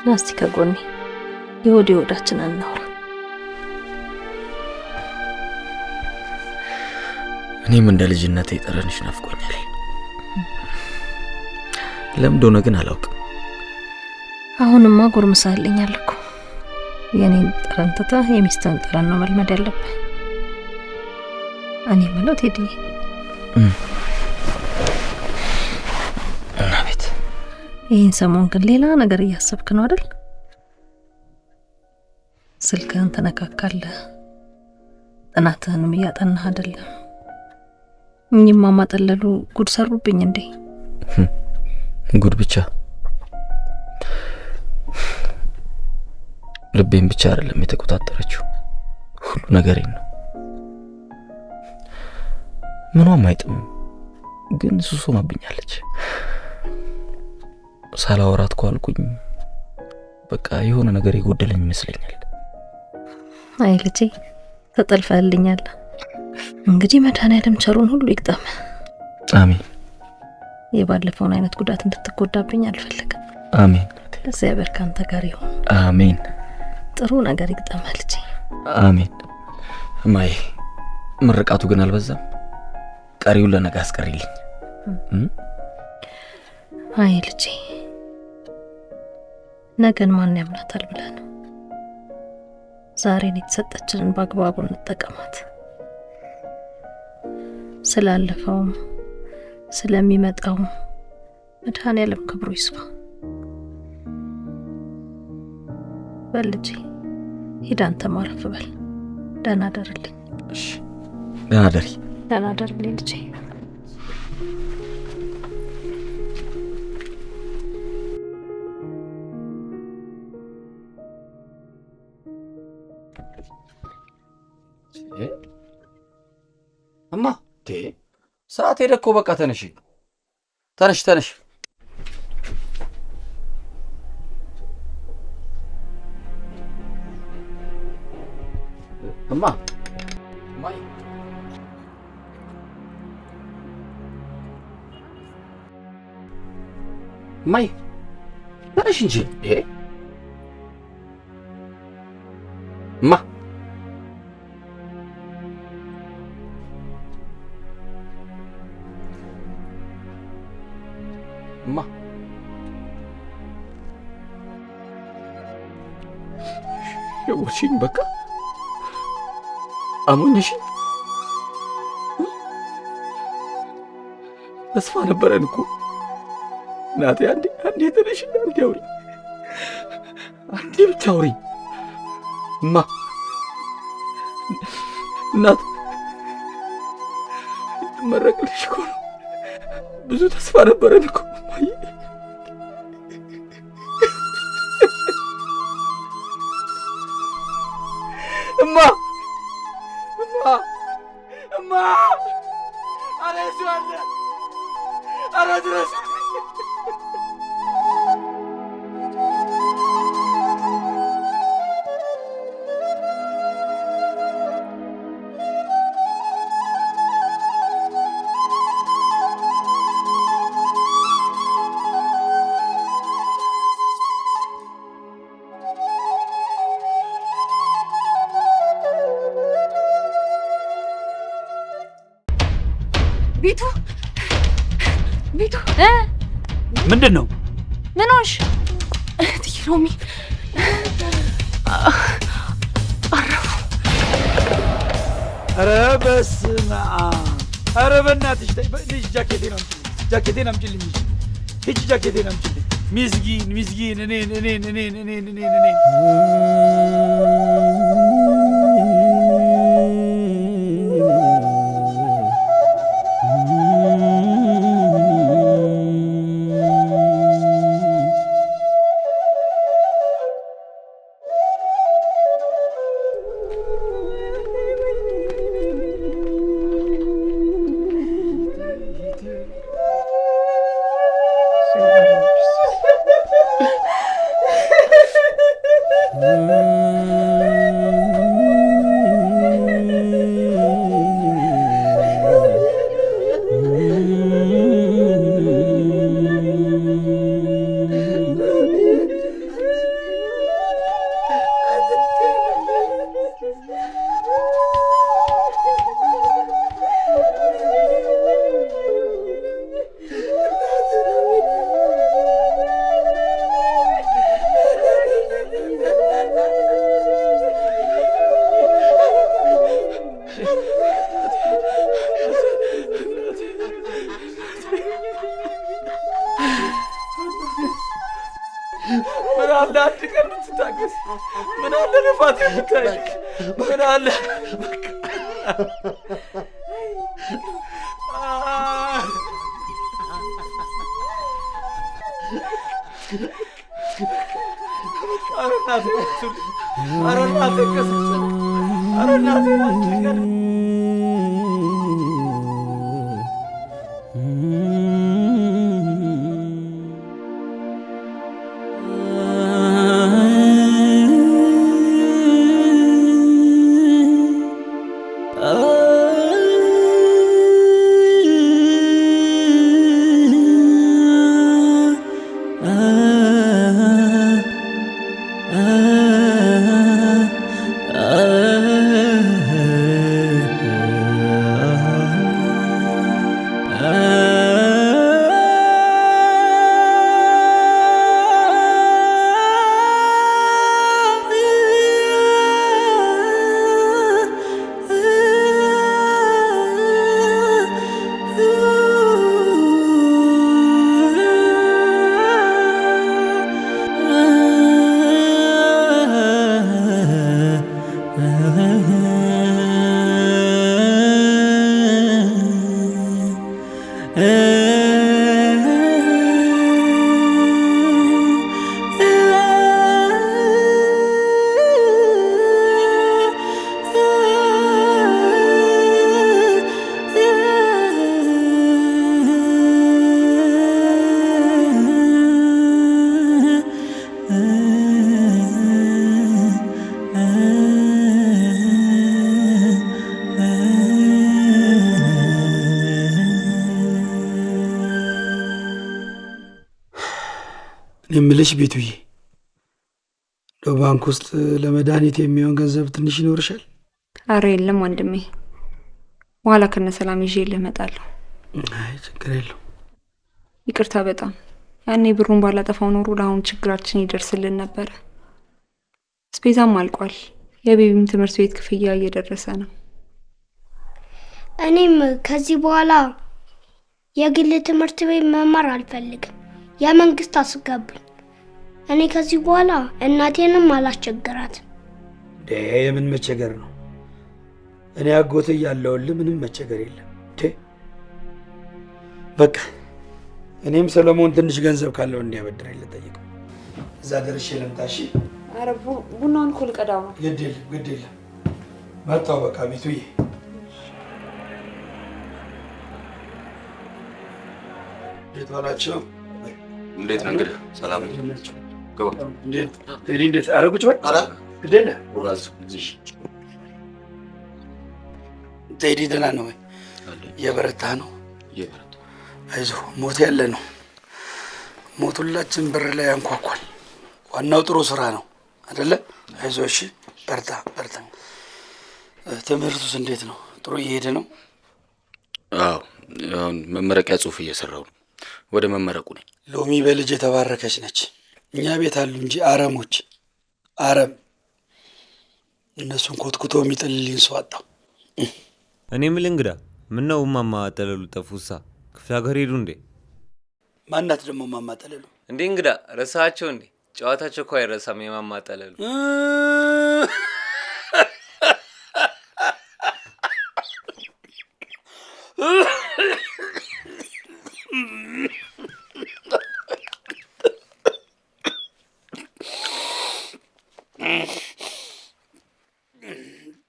ና እስቲ ከጎኔ የሆድ የሆዳችንን እናውራ። እኔም እንደ ልጅነቴ ጠረንሽ ናፍቆኛል። ለምን እንደሆነ ግን አላውቅም። አሁንማ ጎርምሳልኛል እኮ። የኔን ጠረን ትተህ የሚስትህን ጠረን ነው መልመድ ያለብህ። እኔ የምለው ቴዲ፣ አቤት። ይህን ሰሞን ግን ሌላ ነገር እያሰብክ ነው አይደል? ስልክህን ተነካካለህ፣ ጥናትህንም እያጠናህ አይደለም። እኚህማ ማጠለሉ ጉድ ሰሩብኝ እንዴ? ጉድ ብቻ ልቤን ብቻ አይደለም የተቆጣጠረችው፣ ሁሉ ነገሬን ነው። ምኗም አይጥምም፣ ግን ሱስ ሆናብኛለች። ሳላወራት ኳልኩኝ በቃ የሆነ ነገር የጎደለኝ ይመስለኛል። አይ ልጄ ተጠልፈህልኛል። እንግዲህ መድኃኔዓለም ቸሩን ሁሉ ይግጠም። አሜን። የባለፈውን አይነት ጉዳት እንድትጎዳብኝ አልፈልግም። አሜን። እግዚአብሔር ካንተ ጋር ይሁን። አሜን። ጥሩ ነገር ይግጠምህ ልጄ። አሜን። እማዬ ምርቃቱ ግን አልበዛም? ቀሪውን ለነገ አስቀሪልኝ። አይ ልጄ ነገን ማን ያምናታል ብለህ ነው? ዛሬን የተሰጠችንን በአግባቡ እንጠቀማት። ስላለፈውም ስለሚመጣውም መድኃኔዓለም ክብሩ ይስፋ። በል ልጄ ሂድ አንተ ማረፍ በል። ደህና ደርልኝ። እሺ ደህና ደሪ። ደህና ደርልኝ ልጄ። እማ ሰዓት ሄደ እኮ፣ በቃ ተነሽ፣ ተነሽ፣ ተነሽ። እማ፣ እማዬ፣ እማዬ፣ ተነሽ እንጂ። እማ፣ እማ፣ ሸወድሽኝ። በቃ አሞኘሽኝ። ተስፋ ነበረን እኮ እናቴ። አንዴ አንዴ ተነሽና አንዴ አውሪኝ፣ አንዴ ብቻ አውሪኝ እማ። እናት እንድመረቅልሽ እኮ ነው። ብዙ ተስፋ ነበረን እኮ እማዬ። እማ፣ እማ፣ እማ! ኧረ እዚሁ አለ! ኧረ ድረስ! ቢቱ፣ ቢቱ! ምንድን ነው? ምን ሆንሽ? እትዬ ሎሚ አረፉ። ኧረ በስመ አብ! ኧረ በእናትሽ ተይ፣ ልጅ ጃኬቴን አምጪልኝ፣ ጃኬቴን አምጪልኝ፣ ሂጂ ጃኬቴን አምጪልኝ። ሚስጊን ሚስጊን፣ እኔን እኔን እኔን እኔን እኔን እኔን። ምን አለ አንድ ቀን ብትታገስ፣ ምን አለ ልፋቴ ብታይ፣ ምን አለ። ኧረ እናቴ ሞቱልኝ! ኧረ እናቴ ቀስቅሰኝ! ኧረ እናቴ አንድ ቀን። የምልሽ ቤቱዬ፣ ባንክ ውስጥ ለመድኃኒት የሚሆን ገንዘብ ትንሽ ይኖርሻል? አረ የለም ወንድሜ፣ በኋላ ከነ ሰላም ይዤልህ እመጣለሁ። አይ ችግር የለውም። ይቅርታ በጣም ያኔ ብሩን ባላጠፋው ኖሮ ለአሁን ችግራችን ይደርስልን ነበረ። ስፔዛም አልቋል። የቤቢም ትምህርት ቤት ክፍያ እየደረሰ ነው። እኔም ከዚህ በኋላ የግል ትምህርት ቤት መማር አልፈልግም። የመንግስት አስገቡኝ። እኔ ከዚህ በኋላ እናቴንም አላስቸግራትም። የምን መቸገር ነው? እኔ አጎት እያለሁልህ ምንም መቸገር የለም። በቃ እኔም ሰለሞን ትንሽ ገንዘብ ካለው እንዲያበድረኝ ልጠይቀው። እዛ ደርሼ ልምጣ። እሺ? ኧረ ቡናውን እኮ ልቀዳው ነው። ግድ የለም ግድ የለም፣ መጣሁ። በቃ ቤቱዬ። እንዴት ዋላችሁ? እንዴት ነው እንግዲህ? ሰላም ነው? ግባ። እንዴት ቴዲ፣ እንዴት? ኧረ ቁጭ በል። ግድ የለም ቴዲ፣ ደህና ነው ወይ? እየበረታ ነው? አይዞህ፣ ሞት ያለ ነው። ሞት ሁላችን በር ላይ ያንኳኳል። ዋናው ጥሩ ስራ ነው አይደለ? አይዞህ፣ እሺ፣ በርታ በርታ። ትምህርቱስ እንዴት ነው? ጥሩ እየሄደ ነው? አዎ፣ አሁን መመረቂያ ጽሁፍ እየሰራሁ ነው። ወደ መመረቁ ነኝ። ሎሚ በልጅ የተባረከች ነች። እኛ ቤት አሉ እንጂ አረሞች፣ አረም እነሱን ኮትኩቶ የሚጥልልኝ ሰው አጣሁ። እኔ የምልህ እንግዳ፣ ምነው እማማ ጠለሉ ጠፉሳ? ክፍለ ሀገር ሄዱ እንዴ? ማናት ደግሞ እማማ ጠለሉ? እንዴ እንግዳ ረሳቸው እንዴ? ጨዋታቸው እኮ አይረሳም የማማ ጠለሉ።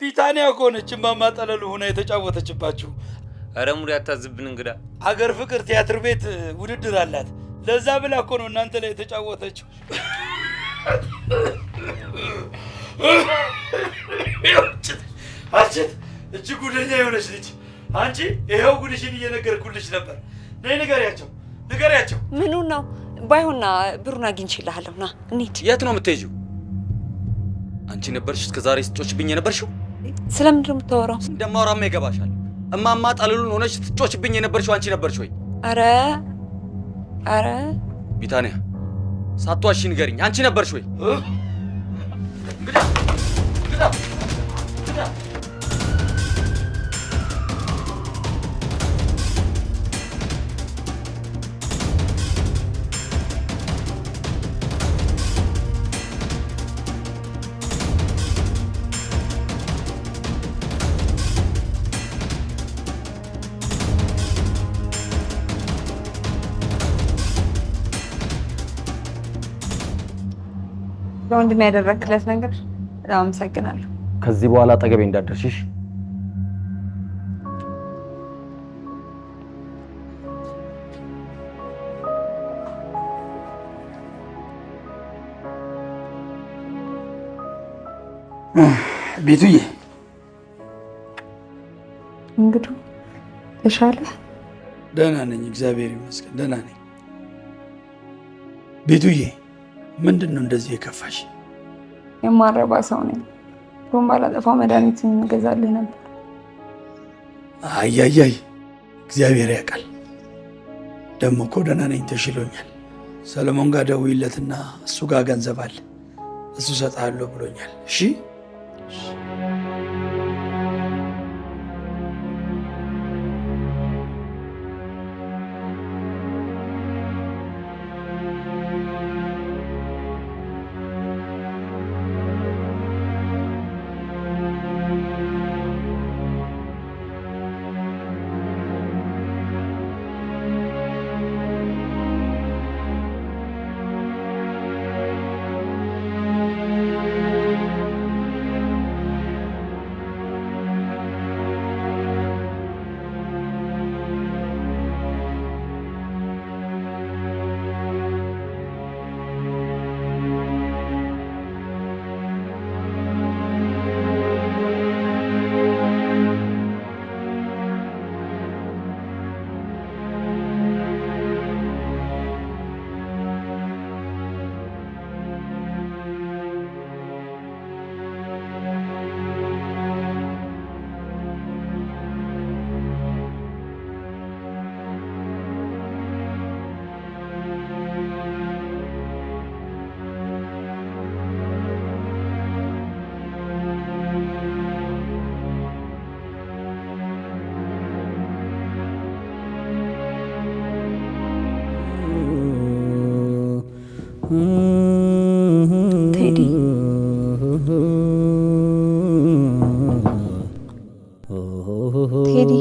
ቢታንያ ከሆነች እማማ ጠለሉ ሆና የተጫወተችባችሁ። ኧረ ሙድ ያታዝብን እንግዳ። አገር ፍቅር ቲያትር ቤት ውድድር አላት። ለዛ ብላ እኮ ነው እናንተ ላይ የተጫወተችው። አንቺት እጅ ጉደኛ የሆነች ልጅ አንቺ፣ ይኸው ጉድሽን እየነገርኩልሽ ነበር። ነይ ንገሪያቸው፣ ንገሪያቸው። ምኑ ነው? ባይሆንና ብሩን አግኝቼልሃለሁ። ና እንሂድ። የት ነው የምትሄጂው? አንቺ ነበርሽ እስከ ዛሬ ስትጮችብኝ የነበርሽው። ስለምንድን ነው የምታወራው? እንደማወራማ ይገባሻል። እማማ ጠለሉን ሆነሽ ስትጮችብኝ የነበርሽው አንቺ ነበርሽ ወይ? ኧረ ኧረ ቢታንያ ሳትዋሺ ንገሪኝ፣ አንቺ ነበርሽ ወይ? ግዳ ግዳ። ለወንድሜ ያደረግክለት ነገር በጣም አመሰግናለሁ። ከዚህ በኋላ አጠገቤ እንዳትደርሺ። ቤቱዬ እንግዱ ተሻለ? ደህና ነኝ፣ እግዚአብሔር ይመስገን ደህና ነኝ። ቤቱዬ ምንድን ነው እንደዚህ የከፋሽ? የማረባ ሰው ነኝ። ብሩን ባላጠፋው መድኃኒት እንገዛልህ ነበር። አያያይ እግዚአብሔር ያውቃል። ደግሞ እኮ ደህና ነኝ፣ ተሽሎኛል። ሰለሞን ጋር ደውይለትና እሱ ጋር ገንዘብ አለ፣ እሱ እሰጥሃለሁ ብሎኛል። እሺ ቴዲ፣ ቴዲ፣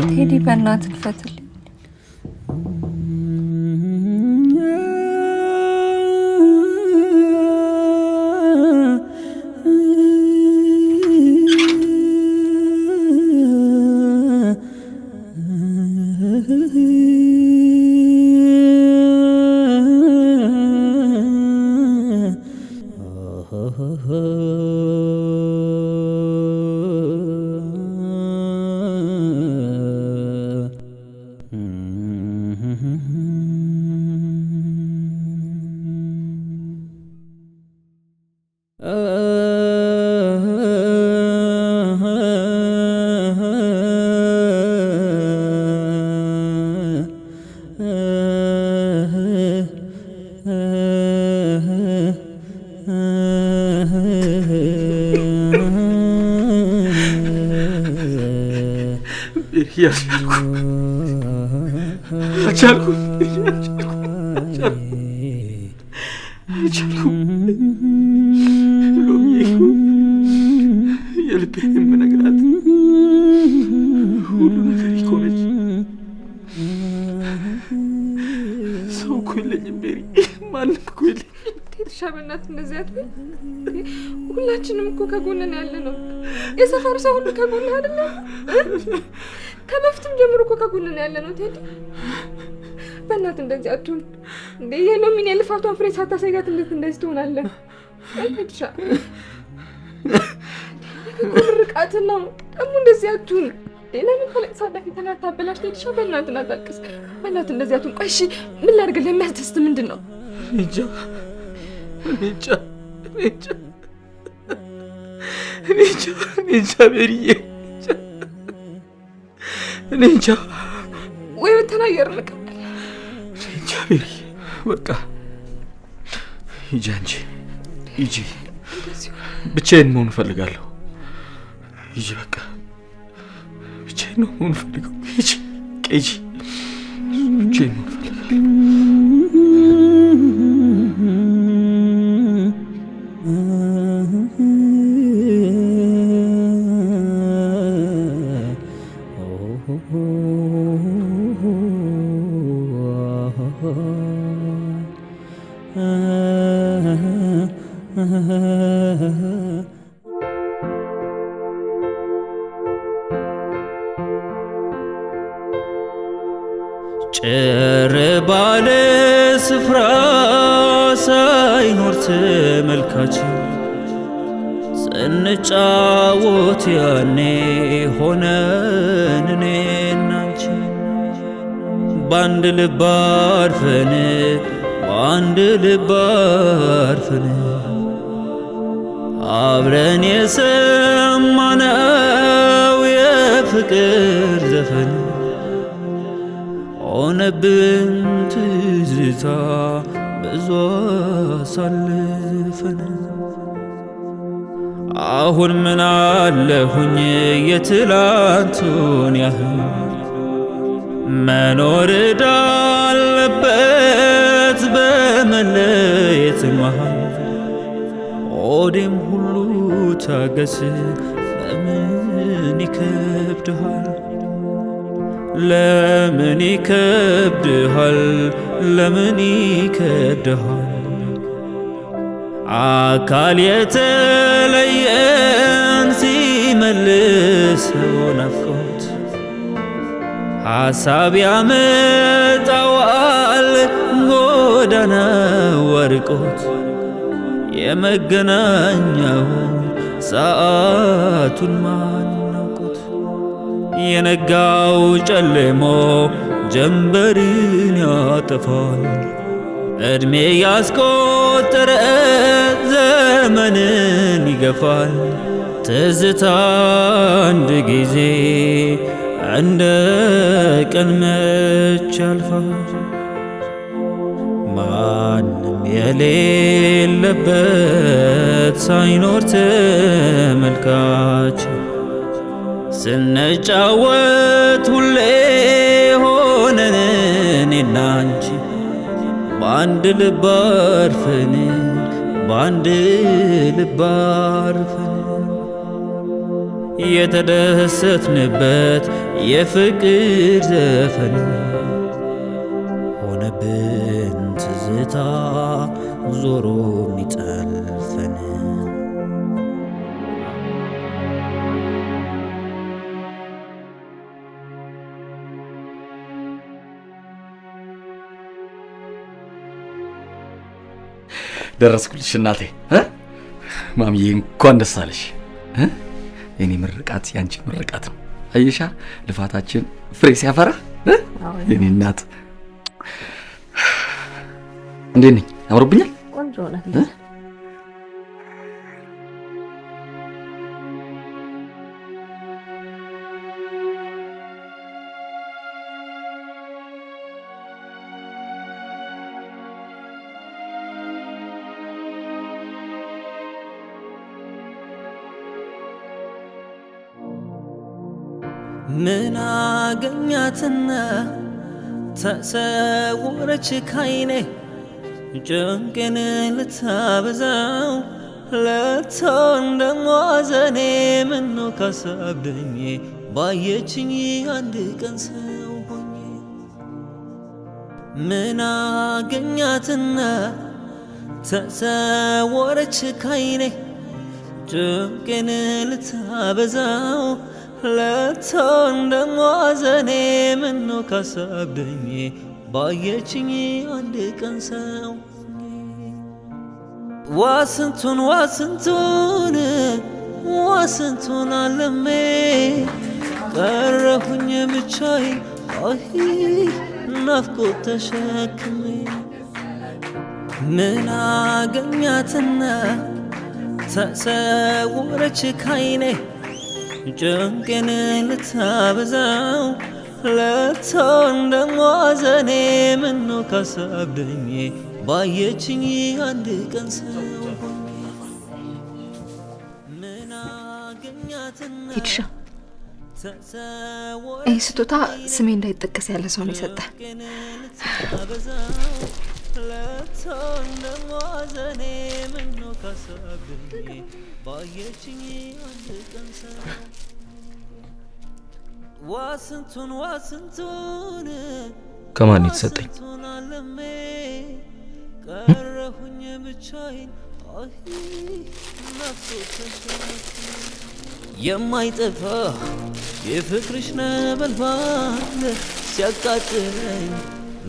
ቴዲ፣ በእናትህ ክፈትልኝ። አልቻልኩም፣ አልቻልኩም። ሎሚዬ የልቤን የምነግራት ሁሉ ነገር እኮ ነች። ሰው እኮ የለኝም ቤሪ፣ ማንም እኮ የለኝም። ቴድሻ በእናትህ እንደዚህ አትበል። ሁላችንም እኮ ከጎንህ ነው ያለነው። የሰፈሩ ሰው ሁሉ ከጎንህ አይደለም? ከበፊትም ጀምሮ እኮ ከጎንህ ነው ያለነው። ቴዲ በእናትህ እንደዚህ አትሁን እንዴ! የሎሚን የልፋቷን ፍሬ ሳታሳያት እንዴት እንደዚህ ትሆናለህ? ቴድሻ እኮ ምርቃት ነው ደግሞ። እንደዚህ አትሁን። ለምን ታለቅሳለህ? ፊትህን አታበላሽ። ቴድሻ በእናትህ አታልቅስ። በእናትህ እንደዚህ አትሁን። ቆይ እሺ ምን ላድርግልህ? የሚያስደስት ምንድን ነው? እኔ እንጃ፣ እኔ እንጃ፣ እኔ እንጃ፣ እኔ እንጃ፣ እኔ እንጃ ቤሪዬ፣ እኔ እንጃ። ወይ ወተን አየር እንቀበል። እኔ እንጃ ቤሪዬ። በቃ ሂጂ አንቺ ሂጂ። ብቻዬን መሆን እፈልጋለሁ። ሂጂ በቃ ብቻዬን ነው መሆን እፈልገው። ሂጂ ሂጂ፣ ብቻዬን መሆን እፈልጋለሁ። ጭር ባለ ስፍራ ሳይኖር ተመልካች ስንጫወት ያኔ ሆነን እኔና አንቺ፣ በአንድ ልብ አርፈን፣ በአንድ ልብ አርፈን፣ አብረን የሰማነው የፍቅር ዘፈን ሆነብን ትዝታ ብዙ አሳልፈን። አሁን ምን አለሁኝ የትላንቱን ያህል፣ መኖር እዳለበት በመለየት መሃል። ሆዴም ሁሉ ታገስ፣ ለምን ይከብድሃል? ለምን ይከብድሃል? ለምን ይከብድሃል? አካል የተለየን ሲመልሰው ናፍቆት፣ ሐሳብ ያመጣዋል ጎዳና ወርቆት። የመገናኛውን ሰዓቱን ማናውቆት፣ የነጋው ጨልሞ ጀንበርን ያጠፋል። እድሜ ያስቆጠረ ዘመንን ይገፋል። ትዝታ አንድ ጊዜ እንደ ቀን መች ያልፋል። ማንም የሌለበት ሳይኖር ተመልካች ስንጫወት ሁሌ እኔና አንቺ በአንድ ልብ አርፈን፣ በአንድ ልብ አርፈን የተደሰትንበት የፍቅር ዘፈን ሆነብን ትዝታ ዞሮ የሚጠልፈን። ደረስኩልሽ እናቴ። ማሚዬ እንኳን ደስ አለሽ። የኔ ምርቃት ያንቺ ምርቃት ነው። አየሻ ልፋታችን ፍሬ ሲያፈራ። የኔ እናት እንዴት ነኝ? አምሮብኛል? ቆንጆ ነህ። ምን አገኛትና ተሰወረች ካይኔ፣ ጭንቄን ልታበዛው ለቶ እንደማዘኔ፣ ምነው ካሳብደኝ ባየችኝ አንድ ቀን ሰው ሆኜ። ምን አገኛትና ተሰወረች ካይኔ፣ ጭንቄን ልታበዛው ለቶ እንደማዘኔ፣ ምነው ካሳብደኝ ባየችኝ አንድ ቀን ሰው። ዋስንቱን ዋስንቱን ዋስንቱን አለሜ ቀረሁኝ ብቻዬን፣ አሂ ናፍቆት ተሸክሜ። ምን አገኛትና ተሰወረች ካይኔ፣ ጭንቄን ልታበዛው ለቶ እንደማዘኔ፣ ምነው ካሳብደኝ ባየችኝ አንድ ቀን ሰው። ምን አገኛትና ቴድሻ፣ ይህ ስጦታ ስሜ እንዳይጠቀስ ያለ ሰው ነው የሰጠ። ለቶ እንደማዘኔ፣ ምነው ካሳብደኝ ባየችኝ አንድ ቀን ሰው። ዋስንቱን ዋስንቱን ከማን የተሰጠኝ? ዋስንቱን አለሜ ቀረሁኝ ብቻዬን፣ አሂ ናፍቆት ተሸክሜ። የማይጠፋ የፍቅርሽ ነበልባል ሲያቃጥለኝ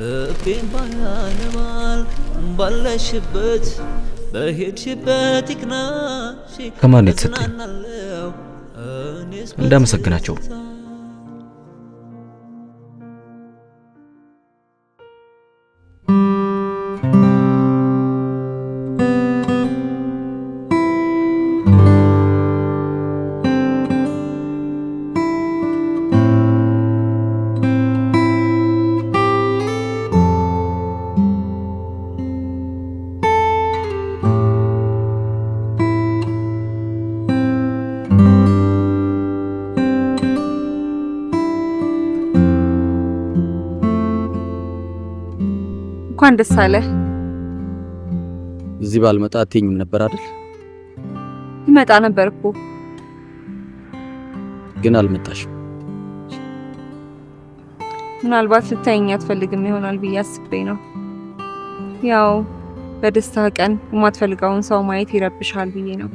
ልቤን ባያነባል፣ ባለሽበት በሄድሽበት ይቅናሽ። ከማን የተሰጠኝ? እጽናናለሁ እኔስ። እንዳመሰግናቸው። እንኳን ደስ አለህ። እዚህ ባልመጣ አትይኝም ነበር አይደል? ይመጣ ነበር እኮ። ግን አልመጣሽም። ምናልባት ልታየኝ አትፈልግም ይሆናል ብዬ አስቤ ነው። ያው በደስታ ቀን የማትፈልገውን ሰው ማየት ይረብሻል ብዬ ነው።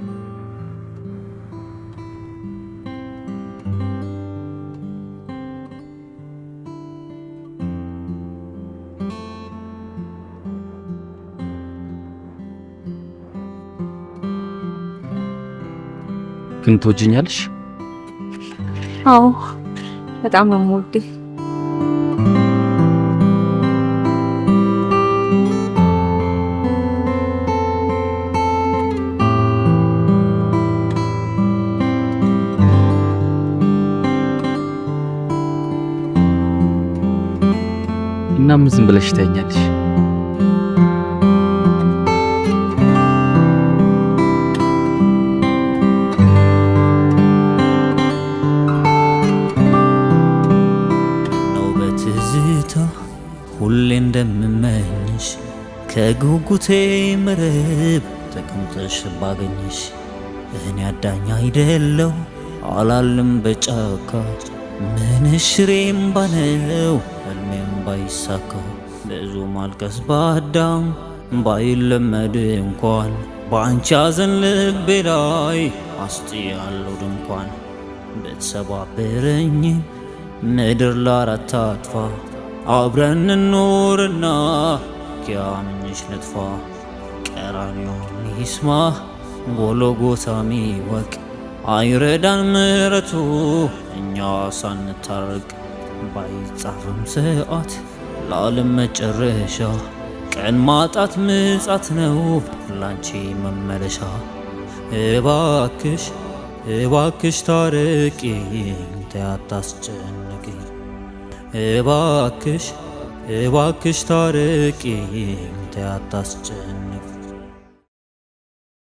ግን ትወጂኛለሽ? አዎ፣ በጣም ነው የምወድህ። እና ምን ዝም ብለሽ ታይኛለሽ? ነው በትዝታ ሁሌ ከጉጉቴ መረብ ተቀምጠሽ ባገኘሽ እኔ አዳኝ አይደለው አላልም በጫካ፣ ምንሽሬም ባነው ህልሜም ባይሳካ፣ ብዙ ማልቀስ ባዳም ባይለመድ እንኳን በአንቺ ሐዘን ልቤ ላይ አስጥያለሁ ድንኳን። ብትሰባብረኝ ምድር ላራት አጥፋ፣ አብረን እንኖርና ኪያምኝሽ ልጥፋ። ቀራንዮ ይስማ ጎልጎታም ይወቅ፣ አይረዳን ምሕረቱ እኛ ሳንታረቅ። ባይጻፍም ሰዓት ለዓለም መጨረሻ፣ ቀን ማጣት ምጻት ነው ላንቺ መመለሻ። እባክሽ እባክሽ ታረቂኝ፣ ተይ አታስጨንቂኝ። እባክሽ እባክሽ ታረቂኝ፣ ተይ አታስጨንቂኝ።